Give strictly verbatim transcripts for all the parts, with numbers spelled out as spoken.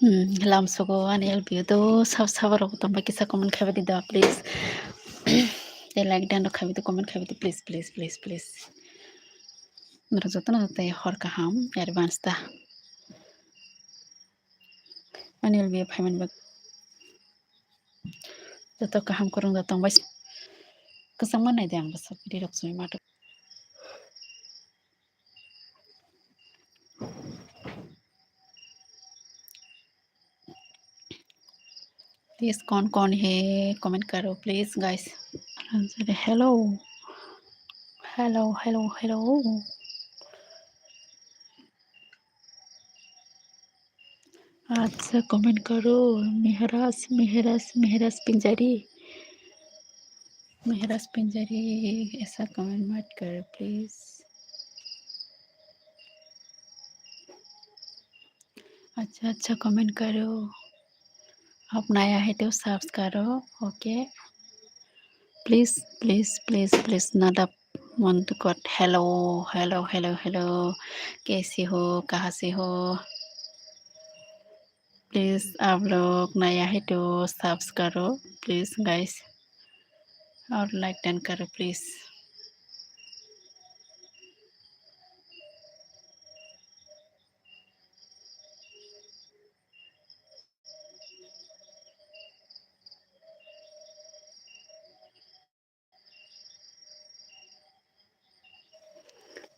Hmm, lam sogo ani L P U do sab sab rok tongba kisa comment khaiba di da, please. Tei like dan rok khaiba di, comment khaiba di, please, please, please, please. Norok jotono tei hor kaham advance ta. Ani L P U phaimani bagwi joto kaham kwrwng da tongbai. Kwchangma nai de ang bwsa video rok chumui ma. Please, कौन कौन है, comment करो, please, guys. Hello, hello, hello, hello. अच्छा, comment करो, मेहराज, मेहराज, मेहराज पिंजारी, मेहराज पिंजारी, ऐसा comment मत करो, please. अच्छा, अच्छा, comment करो। आप नया है तो subscribe करो, OK। Please, please, please, please, Nadap Mondukot। Hello, hello, hello, hello। कैसे हो, कहाँ से हो? Please, आप लोग नया है तो subscribe करो, please, guys। और like डन करो, please।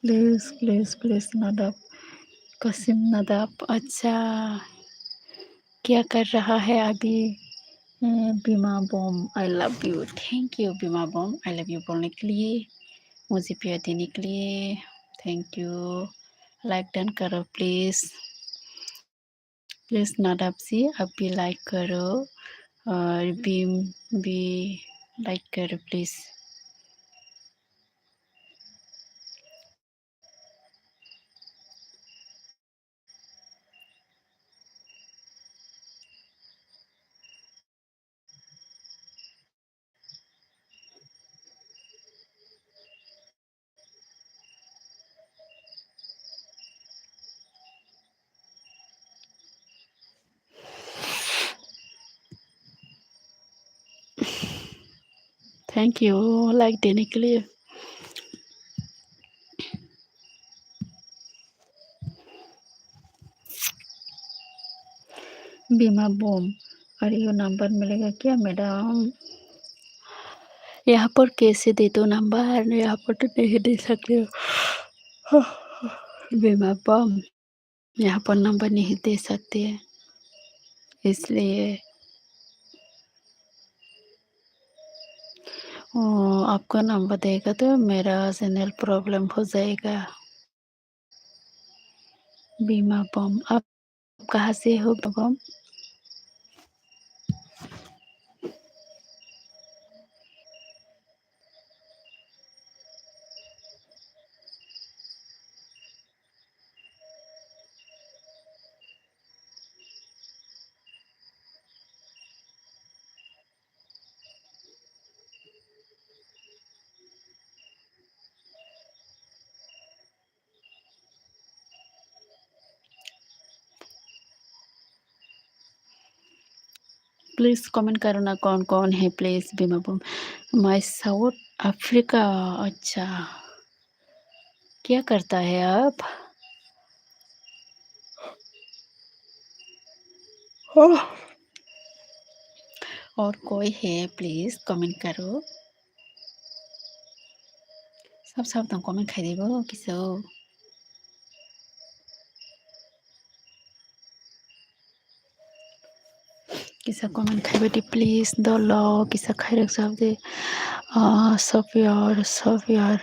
Please, please, please, Nadap। Kasim Nadap, अच्छा, क्या कर रहा है अभी? Eh, Bima Bom, I love you। Thank you, Bima Bom, I love you बोलने के लिए, मुझे प्यार देने के लिए। Thank you। Like डन करो, please। Please, Nadap ji, आप भी like करो और भीम भी like करो, please। Thank you, like देने के लिए। बीमा बम, अरे यो नंबर मिलेगा क्या मैडम? यहाँ पर कैसे दे दो नंबर, यहाँ पर तो नहीं दे सकते हो। बीमा बम, यहाँ पर नंबर नहीं दे सकते, इसलिए। ओ, आपका नंबर देगा तो मेरा चैनल प्रॉब्लम हो जाएगा। बीमा बम, आप कहाँ से हो बम? प्लीज कमेंट करो ना कौन कौन है प्लीज। बीमा बम, मैं साउथ अफ्रीका। अच्छा, क्या करता है आप? और कोई है प्लीज कमेंट करो। Sab sab tong comment khai di bo kisa. Kisa comment khai di please dolo, kisa khai rok sab di. Ah, Sofior, Sofior.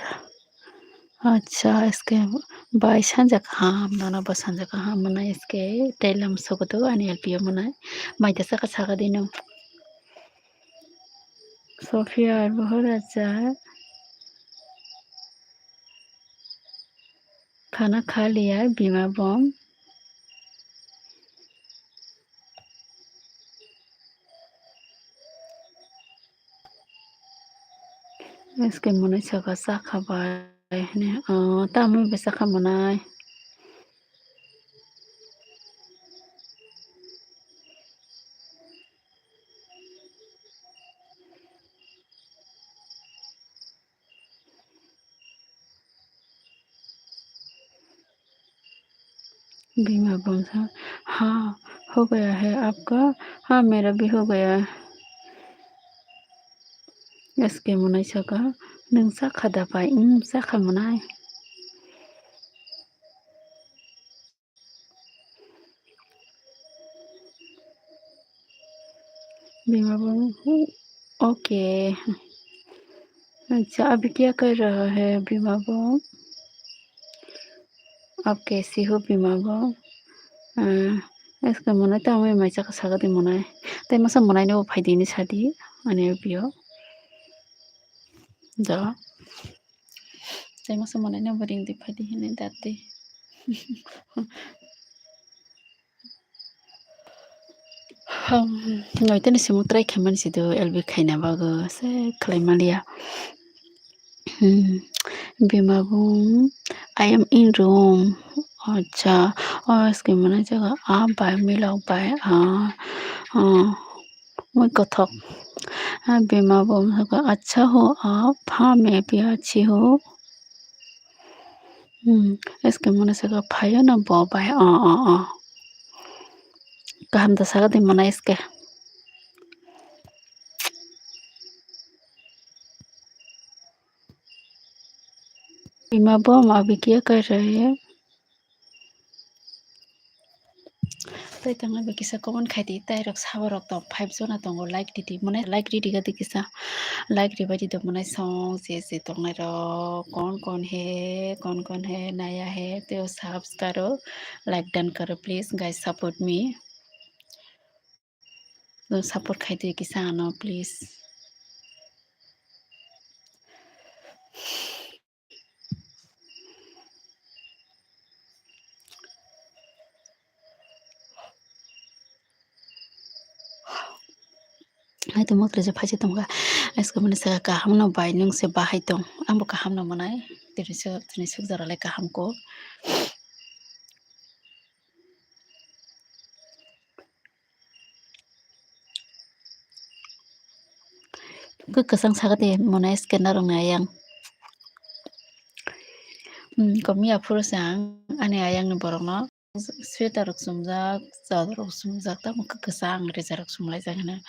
Acha, S K bai sanja kaham, nono bo sanja kaham mwnai S K tei lam sogodo ani L P O mwnai. Mai da saka saka di no. Sofior, bohor acha. Khana kha liya, bima bom. S K mwnai saka chakha bai hwnwi, ah, tamwi bai chakha mwnai. Bima bumsa, ha, ho gaya hai apka, ha, mera bhi ho gaya. S K Monai saka, nwng chakha da pai? Hmm, chakha Monai. Bima bum, okay. Acha, abhi kya kar raha hai, Bima bum? Aap kaisi ho, Bima bum? Ah, S K Monai, tamo mai chakha saka di Monai. Tai masa Monai no phai di hinwi sadi, ani abhi o. Da. Tai masa Monai no bo ring di phai di hinwi dati. Hmm, noitani simung try khaimani sido L B khaina bagwi se khlai maliya. Hmm, Bima bum, I am in room. Acha, o S K Monai jaga a bai milok bai a, a, mui kothok. A Bima bum saka, acha ho, a pha me piya chi ho. Hmm, S K Monai saka, phaio na bo bai, o, o, o. Kaham da saka di Monai S K. Bima bum, abhi kya kar rahe hai? Tai tangna bai kisa comment khai di, tai rok sabo rok tong five jona tongo, like ridi, mane like ridi gadi kisa, like ribai di do mane song je je tongnai rok, kon kon he, kon kon he, naya he, teo subs karo, like dan karo, please guys, support me, support khai di kisa ano, please. Hai tongmo twrwisa phai se tongkha. Askhe mani saka kaham no bai nwng se bahai tong. Ang bo kaham no mwnai. Tini suk, tini suk jora le kaham ko. Kwk kwchang saka de mwnai scanner rok ni ayang. Hmm, komi aphuru se ang ani ayang ni borok no sweater rok chumjak, chador rok chumjak, tamo kwk kwchang reza rok chumlaijak hwnwi.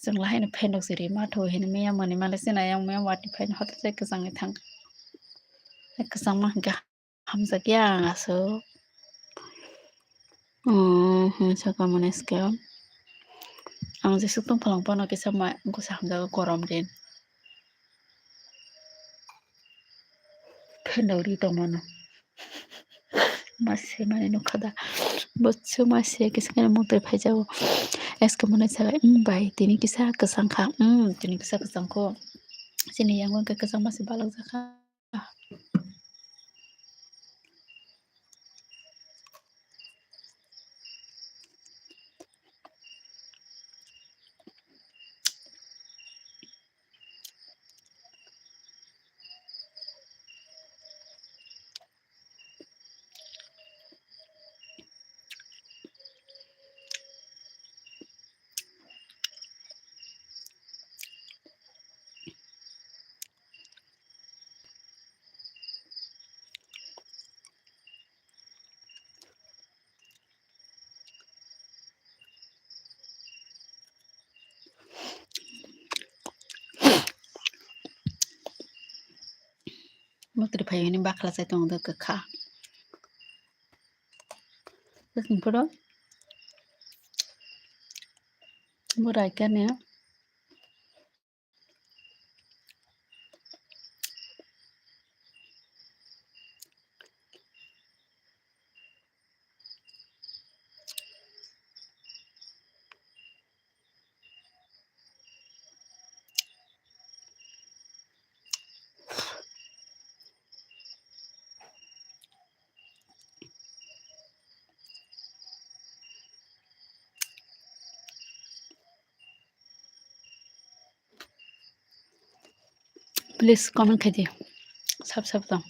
Chwng lahai no fan rok se ri ma tho hwnwi maya mwnwi male se ayang maya watwi phai no hotok se kwchangwi thang. Kwchangma hwnkhe hamjakya ang aswk. Hmm, hmm, saka mwnai sika. Ang jeswk tongphalang phano kisa ma-, bwsa hamjago gorom din. Phendok ri tongmano. Mase mani nukha da. Bwswk mase kisa khe mungtwi phaijago. Askhe mwnai saka, hmm, bai, tini kisa kwchang kha. Hmm, tini kisa kwchang kho. Chini yango hwnkhe kwchangma se balok jakha. Mukti phai hwnwi bakla chai tongo de kwkha. Bwswng phuru bo raikani. Please comment khai di. Sab sab tong.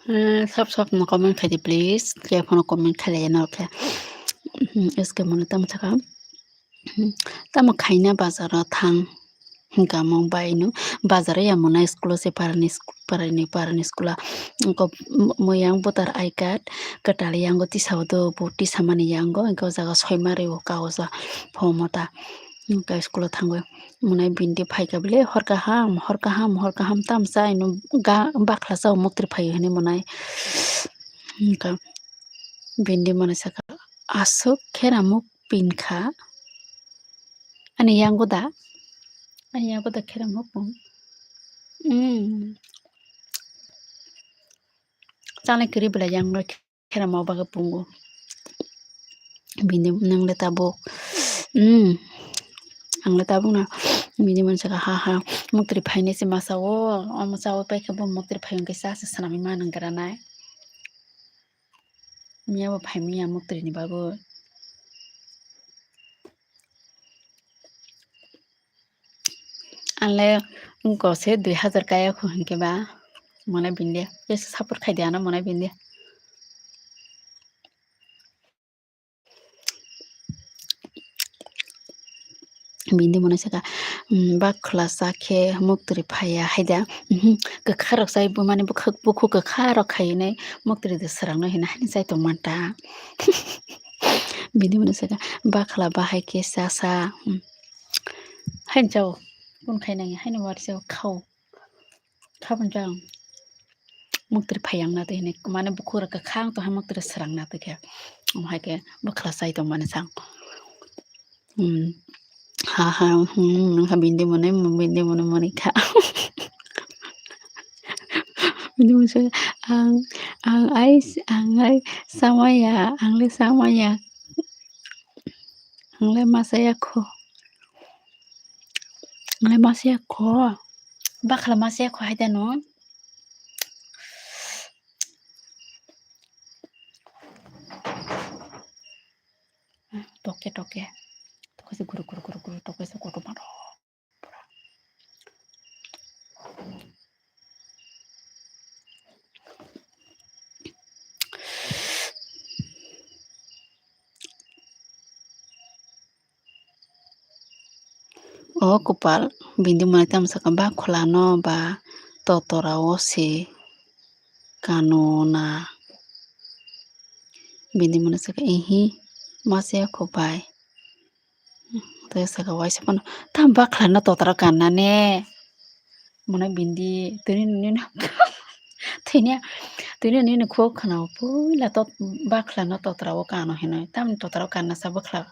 Eh, sab sab no comment khai di, please. Khe phano comment khai lai ya norok khe. Hmm, S K mano tamo saka. Hmm, tamo khaina bazar o thang. Hinka mo bai no bazar o ya mona school o se parani school, parani, parani school o. Wngkha mo yang voter I card kwtal yango tisa o do, bo tisa mani yango, wngkha o jaga soi ma rio kagojo form o ta. Wngkha school o thangwi. Monai bindi phaikha bile, hor kaham, hor kaham, hor kaham, tamsa ino ga-, bakhla sao muktri phaio hinui monai. Wngkha bindi monai saka, aswk kheramuk pinkha. Ani yango da? Ani yango da kheramuk pung? Mm. Chale kiri bela yango. Kheramo bagwi pungo. Bini nang le tabuk. Hmm. Ang le tabuk na. Bini mani saka ha ha. Muktri phainai se masa o. Omo chawi paikhe bo muktri phai hwnkhe cha se swnamwi manang gra nai. Miya bo phai miya muktri ni bagwi. Anle wngkha se dui hazar kaya khu hinkhe ba monai bindi. Jesa support khai di ano monai bindi. Bindi monai saka, um, bakhla cha khe muktri phaiya haida. Mhm, kwkha rok chai bo mani bwkhak, bukhuk kwkha rok khai hinui muktri de swrang no hino haino chai tong manta. Bindi monai saka, bakhla bahai khe cha sa. Hmm. Haino chao. Kun khai nang ya, haino war chao khao. Khabang chao. Muktri phai yang na twi hinui, mane bukhuk rok kwkhang tong hai muktri swrang na twi khe. Omo hai khe bakhla chai tong mani chang. Hmm. Ha ha, hmm, ha bindi monai, bindi monai monai kha. Bindi monai sa, ang, ang ai, ang ai samaya, ang le samaya. Ang le masaya kho. Ang le masaya kho. Bakhla masaya kho hai da no. Toke toke. Toke se guru guru guru guru toke se koto maro. O kwpal, bindi monai tamo saka, bakhla no ba totora o se kano na. Bindi monai saka, ihi, masaya kho bai. Tei saka waisa phano, tamo bakhla no totora kanna ne. Monai bindi, tini nini, tini, tini nini khuk khna puila tot, bakhla no totora o kano hinui. Tamni totora o kanna sa bakhla,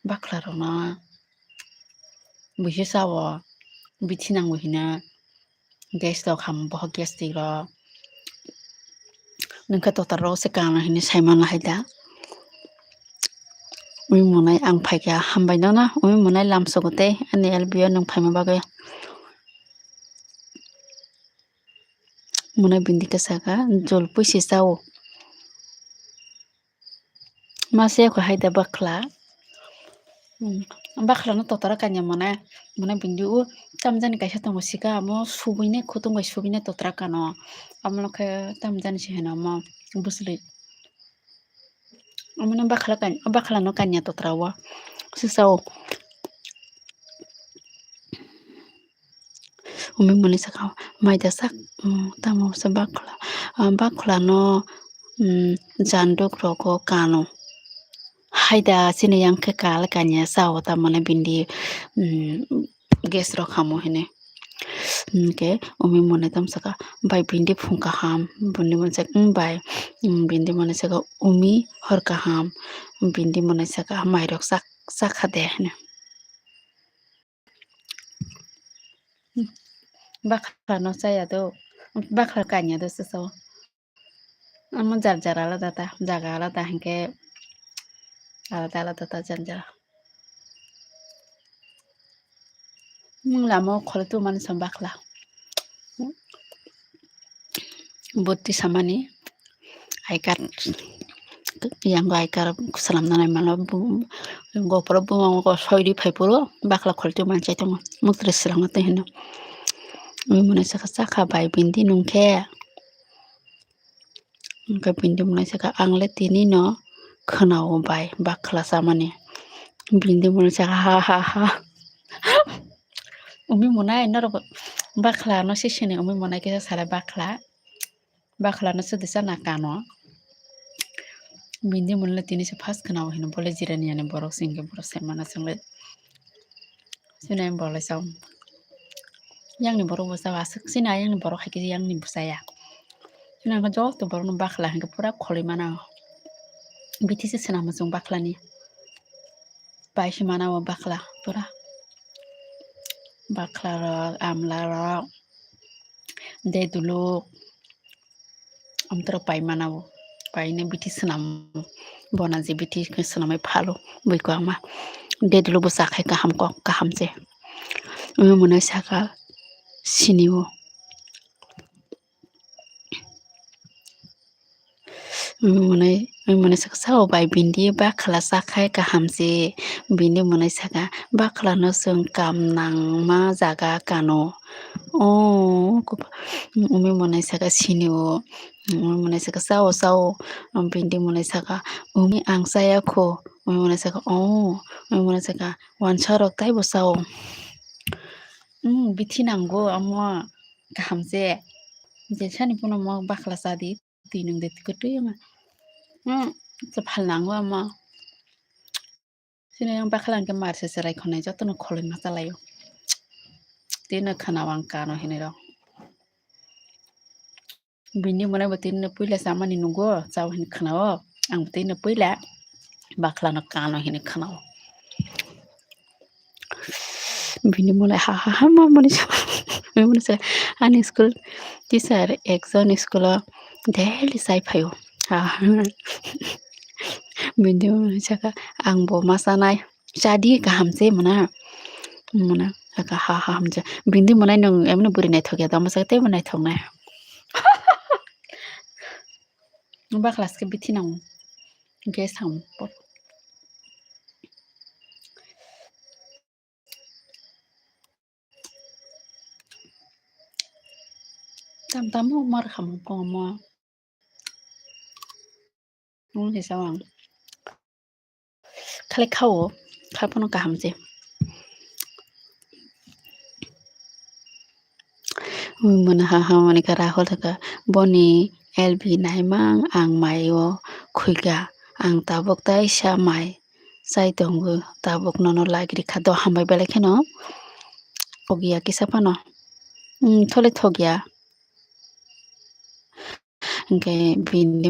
bakhla rok no. Buisi sao, bithi nango hino, gas rok ham, bohok gas twi rok. Nwng khe totor rok se kano hinui sai mano hai da. Ui monai ang phaikha, hambai no na, ui monai lamsogo tei ani L B o nwng phaima bagwi. Monai bindi khe saka, jol puisi sao. Masaya kho hai da bakhla. Hmm, bakhla no totora kanya mane, mane bindi o tamjani kaisa tongo sika, amo subui nai, khutung bai subui nai totora kano. Amo no khe tamjani se hino omo bwswli. Amo no bakhla kan-, bakhla no kanya totora o. Sisa o. Umi muni saka, mai da sak, mm, tamo se bakhla, ah, bakhla no, mm, janduk rogo kano. Haida chini yang khe kal kanya sao, tamoni bindi, mm, gas rok hamo hini. Hwnkhe umi muni tamo saka, bai bindi phung kaham, bindi muni saka, mm, bai, mm, bindi muni saka, umi hor kaham, bindi muni saka, mai rok sak, sakha de hini. Bakhla no chaya do, bakhla kanya do se sao. Amo jar jar alada ta, jaga alada hinkhe alada alada ta jar jar. Nwng lama o khole tongmani sam bakhla. Boti samani. I card, yango I card swnamna nai mano, bu-, gopro buma o soi ri phai phuru bakhla khol twi manchai tongo, muktri swrangna twi hino. Ui mwnai saka, saka bai bindi nungkhe, Hwnkhe bini mwnai sakha, "Ang le tini no khwnao bai bakhla chamani." Bini mwnai sakha, "Ha, ha, ha." Umi mwnai norok bakhla no se sini, umi mwnai kisa sare bakhla. Bakhla no sudi chana kano. Bini mwnai le tini se first khwnao hino, bole jirani yani borok se hwnkhe borok se mana chwng le. Sini bolai chao. Yang ni borok bo chao, aswk sini ayang ni borok hai khe yang ni bo chaya. Sini ang joto borok no bakhla hwnkhe pura kholoi mana. Bithi se swnam chwng bakhla ni. Pai se mana o bakhla pura. Bakhla rok, amla rok, deduluk. Amtwrok pai mana o, paine bithi swnam, bona je bithi khe swnamwi phalo, bui kwbangma. Deduluk bo chakhai kaham kok, kaham se. Umi mwnai sakha sini o. Umi mwnai, umi mwnai sakha, "Sao bai bini bakhla chakhai kaham se." Bini mwnai sakha, "Bakhla no chwng kam nangma jaga kano." O, umi mwnai sakha sini o, umi mwnai sakha, "Chao, chao." Bini mwnai sakha, "Umi ang chaya kho." Umi mwnai sakha, "O." Umi mwnai sakha, "Wansa rok taibo chao." Hmm, bithi nango amo kaham se. Jesani phano mo bakhla chadi, twi nwng de kwtwi wngma. Hmm, se phal nango amo. Sini yang bakhla hwnkhe mar se cherai khonai jotono kholoi ma chalaio. Tino khwnao ang kano hinwi rok. Bini mwnai bo tini no puila chamani nungo, chao hinwi khwnao. Ang tini no puila bakhla no kano hinwi khwnao. Bini mwnai ha ha ha ma mwnai sa, mwnai sa, ani school teacher ekjon school o daily chai phaio. Ha ha. Bini mwnai sakha, "Ang bo ma chanai, chadi kaham se mwnai." Mwnai sakha, "Ha ha," hamjak. Bini mwnai nwng emno bwrwi naithok ya, tamo sakha teibo naithok nai. Bakhla se bithi nango. Hwnkhe samung. Tam tamo mar khamung kongmo. Nung se sao ang. Khalai khao, kha phano kaham se. Mwnai ha ha mani kha Rahul thaka, "Boni L B naimang ang mai o khuika, ang tabuk taisa mai chai tongo, tabuk nono lagiri kha do hambai belai kheno." Ogya kisa phano. Hmm, thole thokya. Hwnkhe bini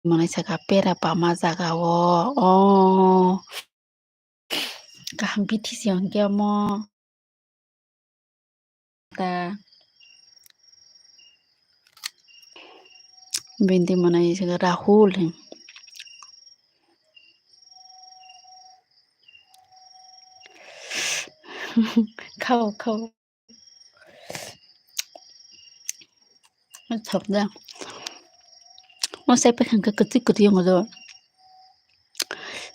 mwnai sakha pera pama jaga o. O. Kaham bithi se hwnkhe omo. Ta. Bini mwnai sakha Rahul hin. Khao, khao. Thok da. O sai paikha hwnkhe kwtwi kwtwi wngo do.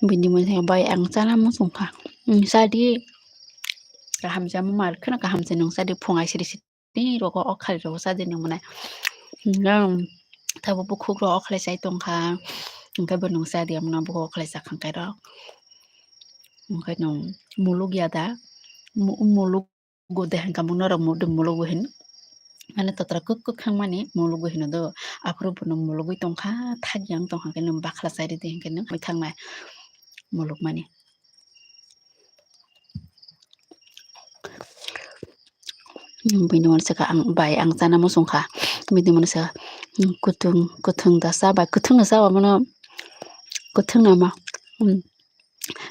Bini mwnai sakha, "Bai ang chana muchung kha." Nwng chadi. Kaham se, mo mar kheno kaham se nwng chadi, phung aisiri siri rogo o khali rogo chadi nwng mwnai. Nwng tabuk bukhuk rok o khali chai tongkha. Hwnkhe bo nwng chadi, amo bo o khali chakha hwnkhe rok. Hwnkhe nwng muluk ya da? Mu-, muluk go de hwnkha mung norok mudum mulugo hin. Mane totra kuk kuk khangmani mulugo hino do. Aphuru bono mulugwi tongkha, thagi ang tongkha khe nwng bakhla chai ridi hinkhe nwng mai thangnai mulukmani. Bini mwnai sakha ang bai ang chana muchung kha. Bini mwnai sakha, "Kwthwng, kwthwng da cha bai, kwthwng no cha omono, kwthwng no ma."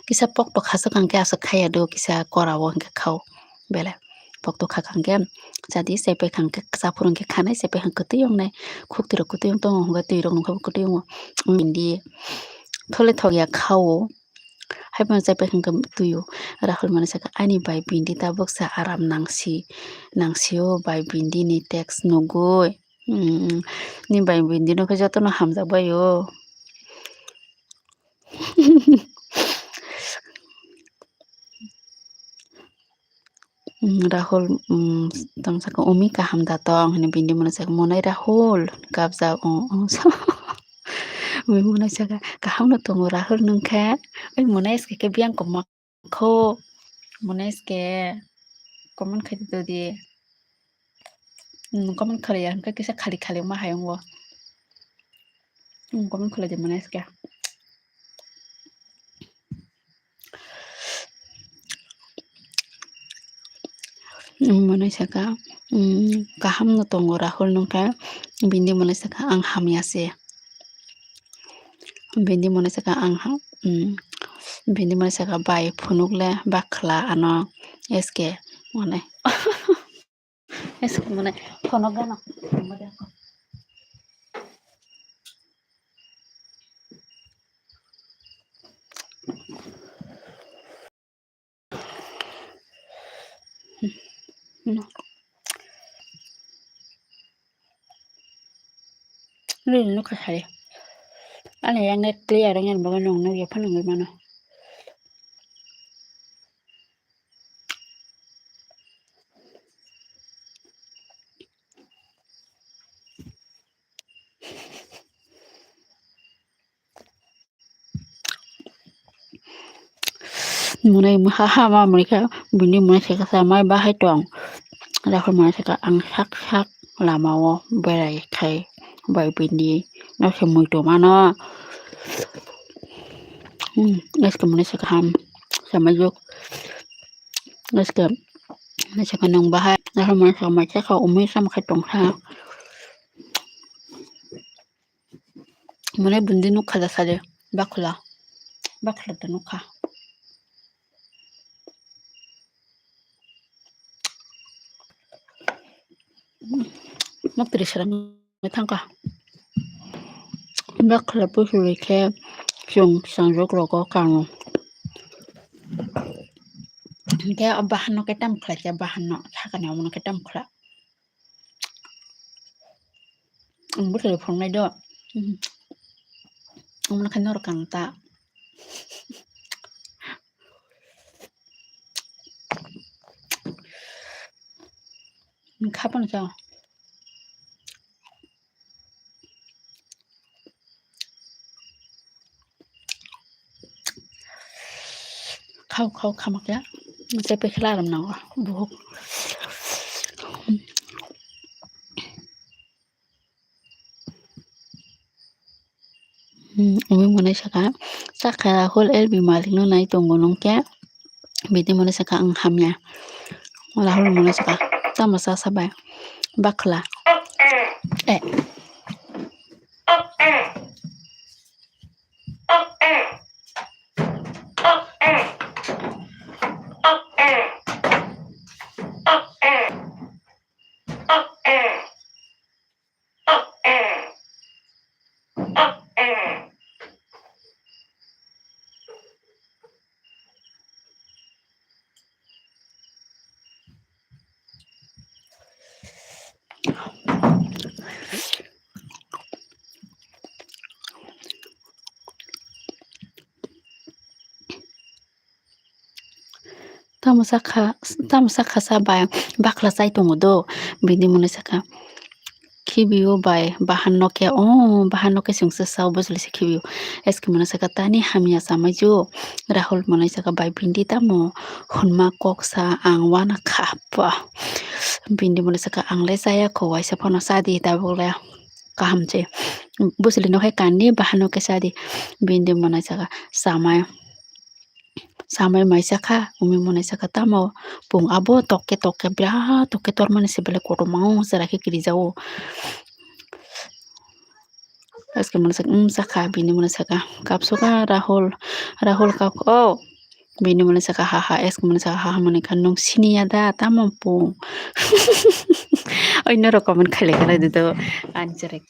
Kisa pokto khaswk hwnkhe aswk khaiya do, kisa kora o hwnkhe khao belai. Pokto khakha hwnkhe chadi, chaipai kha hwnkhe chaphuru hwnkhe khanai, chaipai hwnkhe kwtwi wngnai, khuktwi rok kwtwi wng tongo hwnkhe twi rok nungkha bo kwtwi wngo. Bini thole thokya khao. Haiphano chaipai hwnkhe twi o. Rahul mwnai sakha, "Ani bai bini tabuk sa aram nangsi, nangsi o bai bini ni text nugwi." Hmm, ni bai bini no khe jotono hamjak bai o. Hmm, Rahul, um, tong saka, "Umi kaham da tong?" Hini bini mwnai saka, "Mwnai Rahul, kabjak, o, o." Umi mwnai saka, "Kaham no tongo Rahul nwng khe?" Oi mwnai S K khe biyang koma kho. Mwnai S K comment khai di. Hmm, comment khlaiya hwnkhe kisa khali khali ma hayung o. Hmm, comment khlai di mwnai S K. Mwnai saka, um, "Kaham no tongo Rahul nwng khe?" Bini mwnai saka, "Ang hamya se." Bini mwnai saka, "Ang ha-, um," bini mwnai saka, "Bai phunuk le bakhla ano S K mwnai." S K mwnai phunuk gano. Nini nukha sari. Ani yang net clear yang bagwi nung nukya phano nungwi mano. Mwnai ha ha ma mwnai kha bini mwnai se kasa mai bahai tong. Rakhol mwnai se kha ang sak sak lama o berai khai bai bini no se mui tong mano. Hmm, S K mwnai se kaham samai juk. S K mwnai se kha nung bahai rakhol mwnai se kha mai se kha umui sam khai tong kha. Mane bundi nukha da sade, bakhla, bakhla da nukha. Mok tiri sara thangkha. Bakhla pusuri khe chwng changjak rogo kango. Hingke o bahan no khe tam khlai khe, bahan no sakani omono khe tam khla. Ang bwtwi phunuknai do. Omono khe norok ang ta. Kha phano chao. Khao khao khamakya, tei pekhe laram nango buhuk. Hmm, umi mwnai saka, sakha Rahul L B malik no nai tongo nung khe, bini mwnai saka ang hamya. Rahul mwnai saka, tamo sa sabai, bakhla. Eh. Tamo sakha, tamo sakha sa bai bakhla chai tongo do, bini mwnai sakha. Khibiyo bai bahan no khe, o bahan no khe chwngsa sao bwswlwi se khibiyo. S K mwnai saka tani hamya chamai ju. Rahul mwnai saka bai bindi tamo hwnma kok sa ang wana kha pa. Bindi mwnai saka ang le chaya kho waisa phano chadi tabuk le kaham se. Bwswlwi no khe kandi bahan no khe chadi. Bindi mwnai saka chamai. Samai mai sakha, umi mwnai sakha, tamo pung abo tokke tokke birat tokke tormani se belai kotorma o chwrai khe kirijao. S K mwnai sakha, um, sakha, bini mwnai sakha, kapsukha Rahul, Rahul kap, o, bini mwnai sakha, ha ha, S K mwnai sakha, ha ha, mwnai kha, nung siniya da, tamo pung. Oi, norok comment khailai khalai di do, ani chwrai.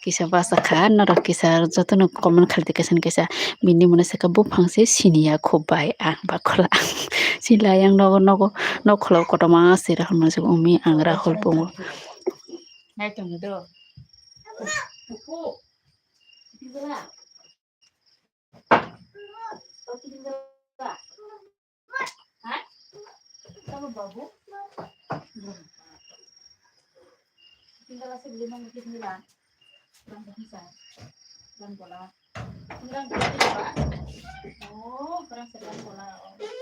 Kisa basa kha, norok kisa jotono comment khalai di kaisa ni kaisa. Bini mwnai saka buphang se siniya kho bai ang bakhla. Sila yang nogo nogo nokholo kotorma se Rahul mwnai saka umi ang Rahul bungo. Kasi beli nang mungkin nila. Kurang bisa. Kurang bola. Kurang bola. Oh, kurang sedang bola. Oh.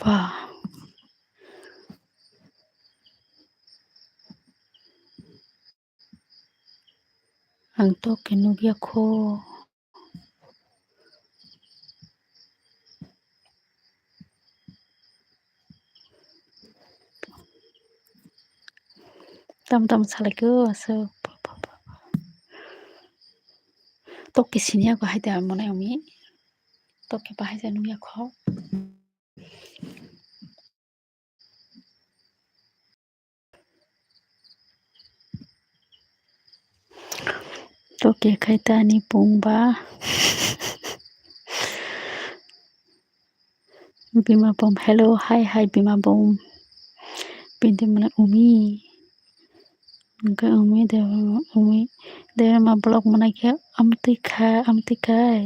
Ba. Ang tok khe nukya kho. Tamo tamo salai khe aswk. Tok khe siniya kho hai de mwnai umi. Tok khe bahai ja nukya kho. Tok khe khai ta ani pung ba. Bima bom, hello, hi, hi, Bima bom. Bini mwnai umi. Hwnkhe umi de, umi de ma vlog mwnai khe amtwi kha, amtwi khai.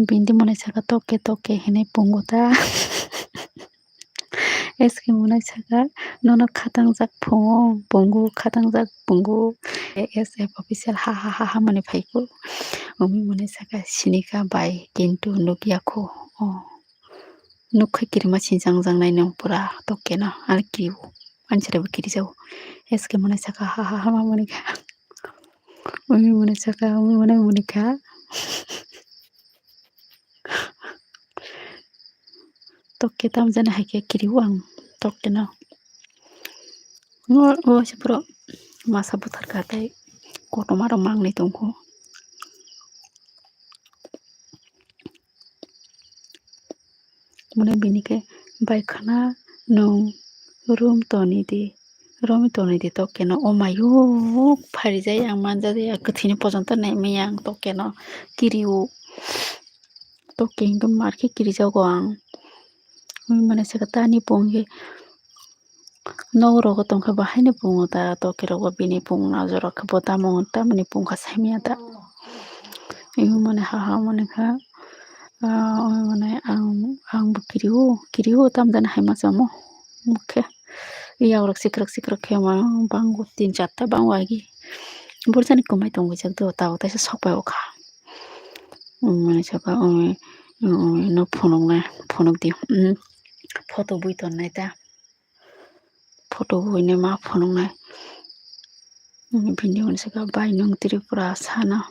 Bini mwnai saka tok khe, tok khe hinwi pungo ta. S K mwnai saka nono khatang jak phungo, pungo, khatang jak pungo. A S F official ha, ha, ha, ha, mani phaikho. Umi mwnai saka sinika bai, kintu nukya kho. Oh. Nukha kirima sinjang jang nai nung pura tok khe no, ar kiriwo. Ani sara bo kiri jago. S K mwnai saka ha, ha, ha, ma mwnai kha. Umi mwnai saka, umi mwnai mwnai kha. Tok khe tam jani hai khe kiriwo ang tok khe no. O, o se puro masa buthar kha tei kotorma rok mangni tongkho. Mwnai bini khe bai khana nung room toni di, room toni di tok khe no. O mayuk pharijai ang manjadi, kwthwini pojonto nai maya ang tok khe no kiriwo. Tok khe hwnkhe mar khe kirijago ang. Umi mwnai saka tani pung khe. Nok rogo tongkhe bo haino pungo ta, tok khe rogo bini pung najora khe bo tamo tamoni pung kha saimanya ta. Umi mwnai ha ha mwnai kha, ah, umi mwnai ang, ang bo kiriwo, kiriwo tam jani hai masa omo. Omo khe yagrok sikrok sikrok khe ma bango tin charta bango agi. Burjani kwmai tongwi jak do, tabuk taisa sok pai o kha. Umi mwnai saka umi, umi no phunuknai, phunuk di. Photo bui tonnai ta. kutuk buino ma phunuknai. Bini uansukha bai nwng Tripura sana,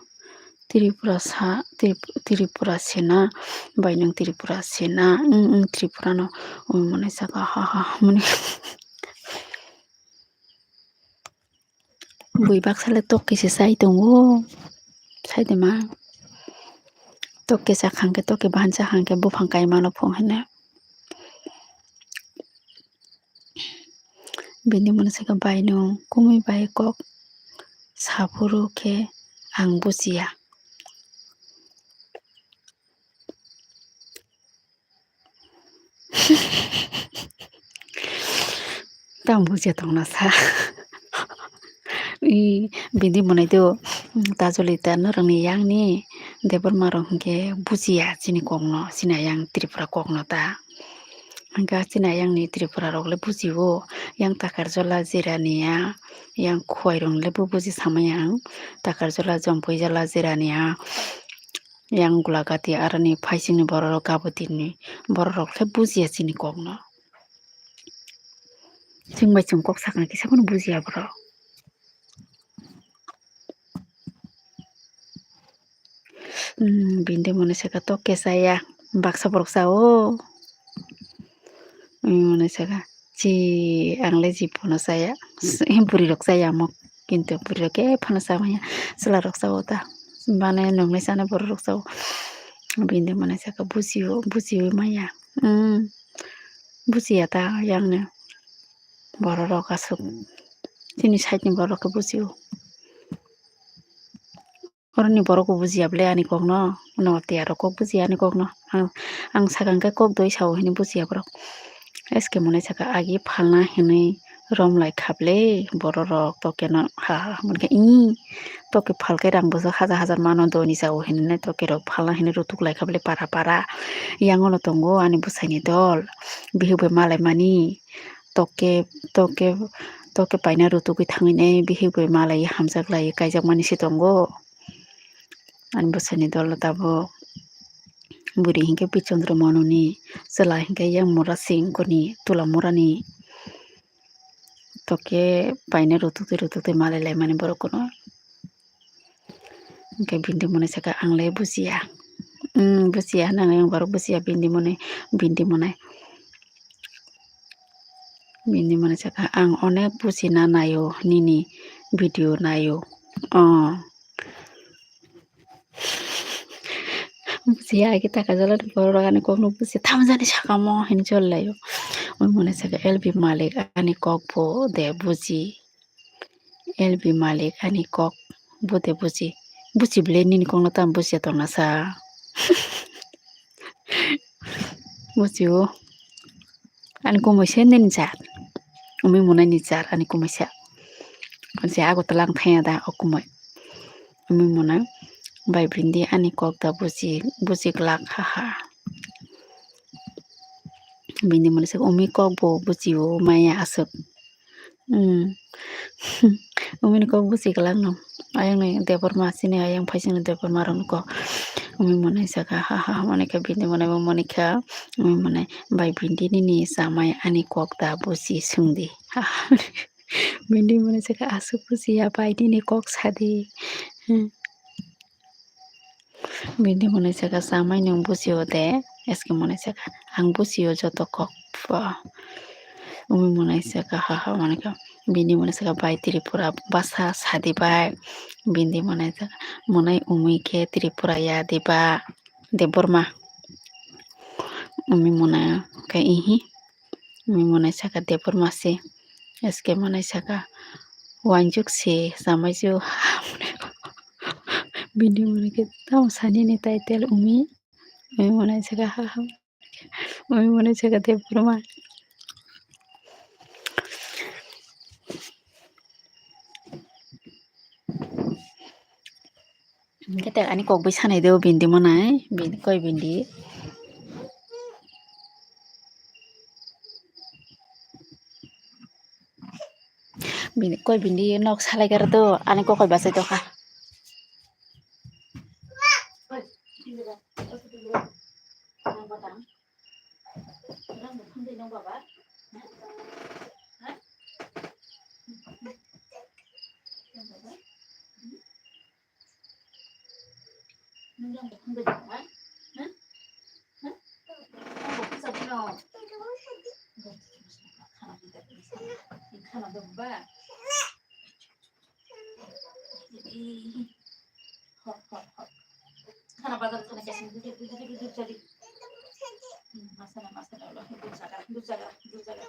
Tripura sa, Trip-, Tripura sena, bai nwng Tripura sena, wng, wng, Tripura no, wng, mwnai saka, ha, ha, mwnai. Bui baksa le tok kisa chai tongo, sai de ma. Tok kisa khang khe, tok khe bahan cha khang khe buphang kai mano phung hwnwi. Bini mwnwi saka bai nwng kumui bai kok saphuru khe ang bujiya. Tamo bujiya tongna sa. I, bini mwnai do, mm, tajoli ta norokni yangni Debbarma rok hinkhe bujiya chini kokno, chini ayang Tripura kokno ta. Hinkhe chini ayangni Tripura rok le bujio, yang Takarjala Jirania, yang Khowai rok le bo buji samaya ang, Takarjala, Jompuijala, Jirania, yang Gulagati aroni phaisingni borok rok Gabotini borok rok le bujiya chini kokno. Chwng bai chwng kok sakna kisa phano bujiya borok. Hmm, bini mwnwi saka tok kisa ya, baksa borok sa o. Hmm, mwnwi saka, chi, ang le ji phano chaya. Bwrwi rok chaya omo, kintu bwrwi rok khe phano cha manya, chwla rok cha o ta. Mane nwng le chana borok rok cha o. Bini mwnwi saka bujio, bujio maya. Hmm, bujiya ta yang no. Borok rok aswk chini side ni borok khe bujio. Oroni borok bo bujiya bwle ani kokno, north tiya rok kok bujiya ani kokno. Ang, ang sakang khe kok doi sao hwnwi bujiya borok. S K mwnwi saka agi phalna hwnwi rom lai kha bwle borok rok, tokeno ha ha hwnwi khe ih, toke phalkhe rang bwswk hajar hajar mano doni sao hwnwi toke rok phalna hwnwi rutuk lai kha bwle para para. Yango no tongo ani bwsaini dol, bihik bai malaimani. Toke, toke, toke paina rutugwi thangwi nai bihik bai malai hamjak lai kaijak mani se tongo. Ani bwsaini dolo tabuk bwrwi hinkhe Bichandra Manuni, chwla hinkhe yang Mura Singh koni Tula Murani. Toke paina rutukte rutukte malai laimani borok kuno. Hinkhe bini mwnwi saka ang le bujiya. Hmm, bujiya hwnwi ang borok bujiya bini mwnwi, bini mwnwi. Bini mwnwi saka ang onek bujina naio nini video naio. Oh. Bujiya agi taka jala borok ani kokno bujiya tamo jani sakamo hinwi chol laio. Omo mwnwi saka L B Malik ani kok bo de buji. L B Malik ani kok bo de buji. Buji bwle nini kokno tamo bujiya tongna sa. Bujio. Ani kumui se nini jar. Umi mwnai ni jar ani kumui se. Ani se Agartala ang thangya da o kumui. Umi mwnai bai bini ani kok da buji, buji glak ha ha. Bini mwnai se umi kok bo bujio maya aswk. Hmm. Umi ni kok buji glak no. Ayang ni Debbarma chini ayang phai chini Debbarma rok ni kok. Umi mwnai saka ha ha ha mwnai kha bini mwnai bo mwnai kha. Umi mwnai bai bini nini chamai ani kok da buji swngdi. Ha ha. Bini mwnai saka aswk buji ya bai nini kok sadi. Hmm. Bini mwnai saka chamai nwng bujio de, S K mwnai saka ang bujio joto kok pho. Umi mwnai saka ha ha mwnai kha. Bini mwnai saka bai Tripura basa sadi bai. Bini mwnai saka mwnai umi khe Tripura ya diba Debbarma. Umi mwnai khe ihi. Umi mwnai saka Debbarma se. S K mwnai saka wanjuk se chamai ju. Bini mwnai khe tamo sani ni title umi. Umi mwnai saka ha ha. Umi mwnai saka Debbarma. Kete ani kok bai sanai de o bini mwnai, bini koi bini. Bini koi bini nok salai kar do ani kok koi basai tokha. Hana dubba. Hop, hop, hop. Hana bazar thana kesi duduk, duduk, duduk, duduk, jadi. Hmm, masala, masala, Allah, duduk jaga, duduk jaga, duduk jaga.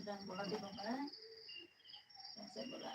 Jangan bola di bawah. Jangan saya bola.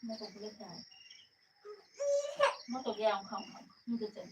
Moto bwlai kha. Moto ya wngkha wngkha. Wngkha se.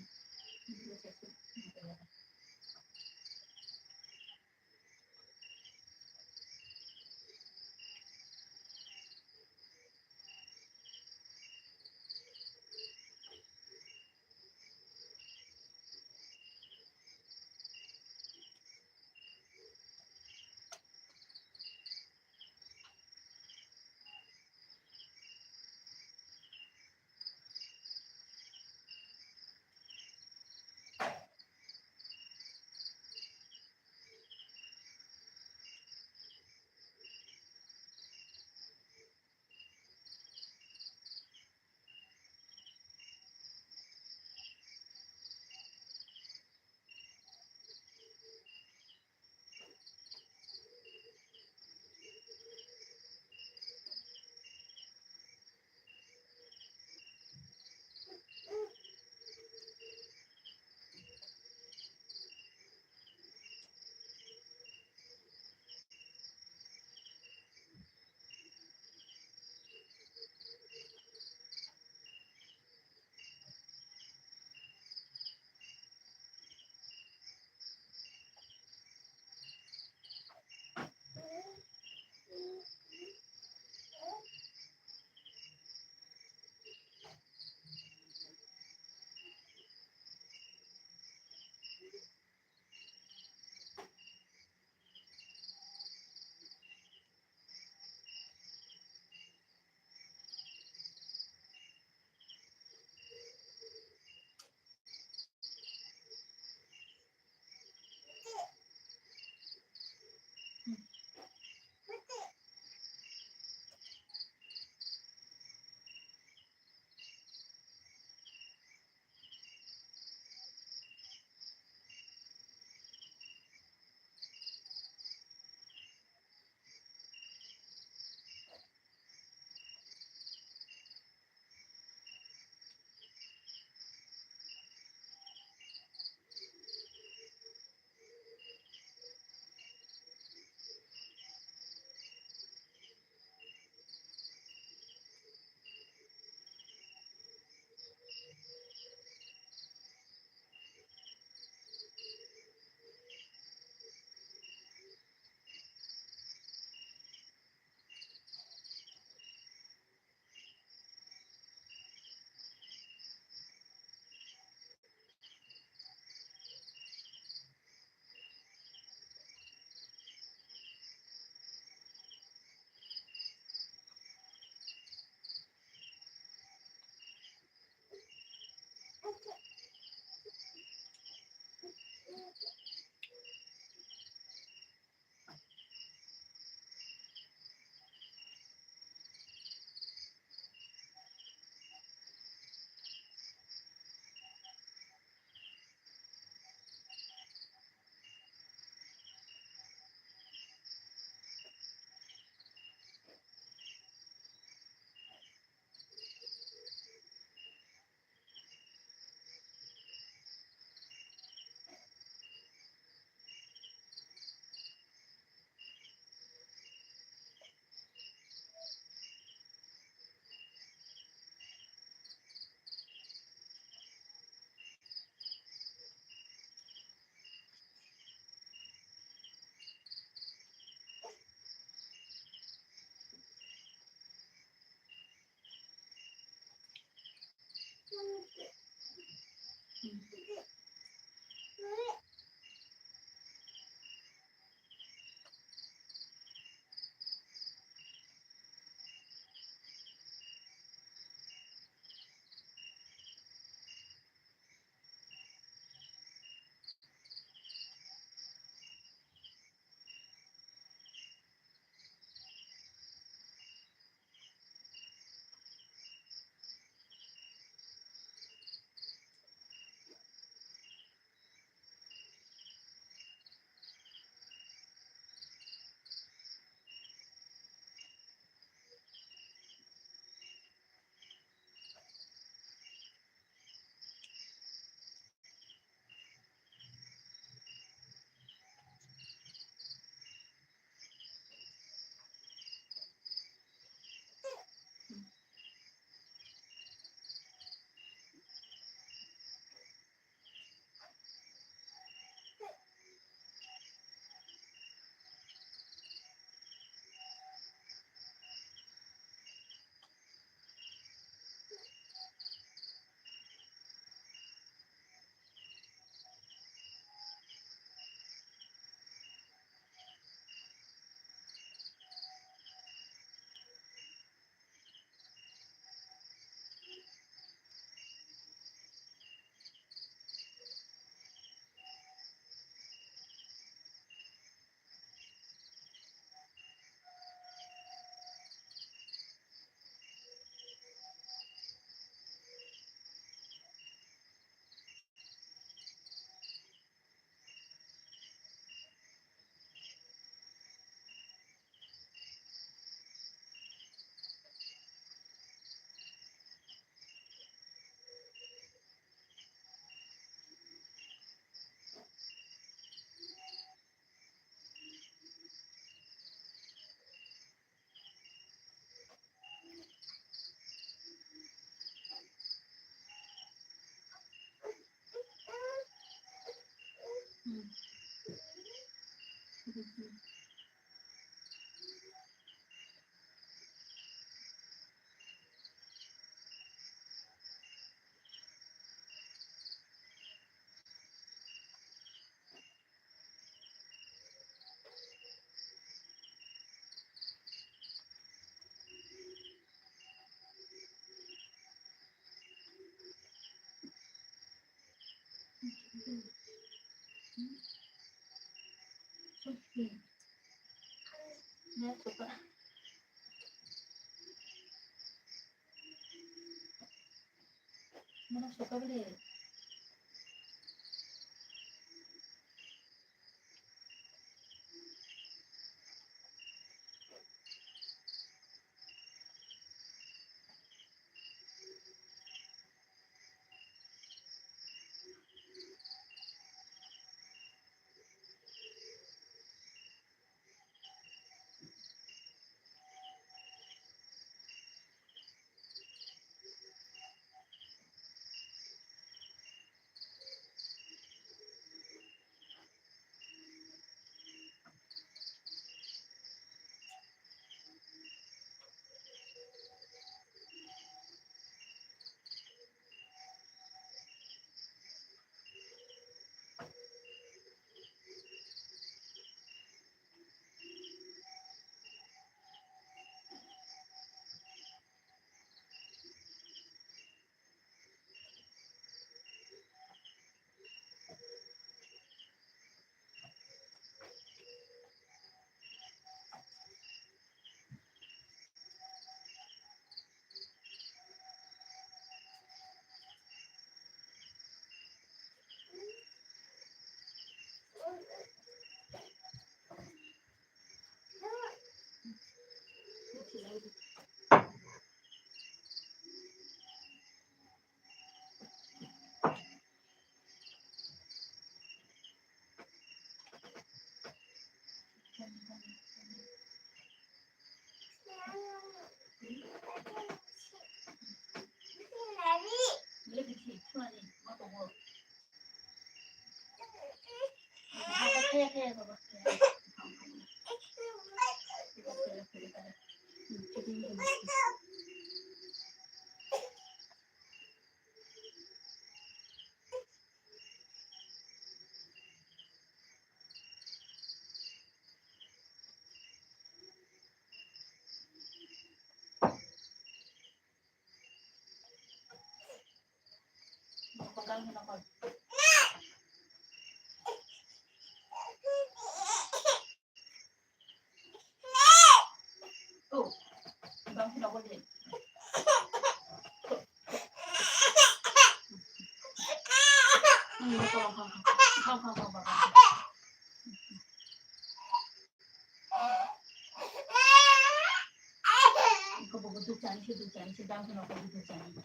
Ko bobo duk chani se, duk chani se, dam kono ko duk chani.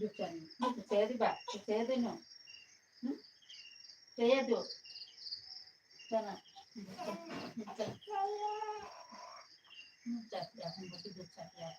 Duk chani. Ni ko saya di ba, ko saya di no. Hmm? Saya do. Sana. Duk chani. Duk chani ya, ko bobo duk chani ya.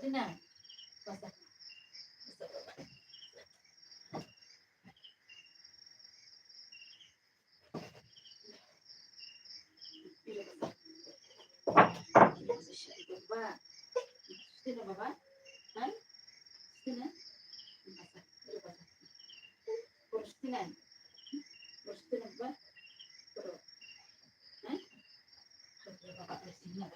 Sina. Basa. Basa, baba. Sina, baba. Hai. Sina. Basa. Basa. Sina. Sina, baba. Hai. Baba, sina.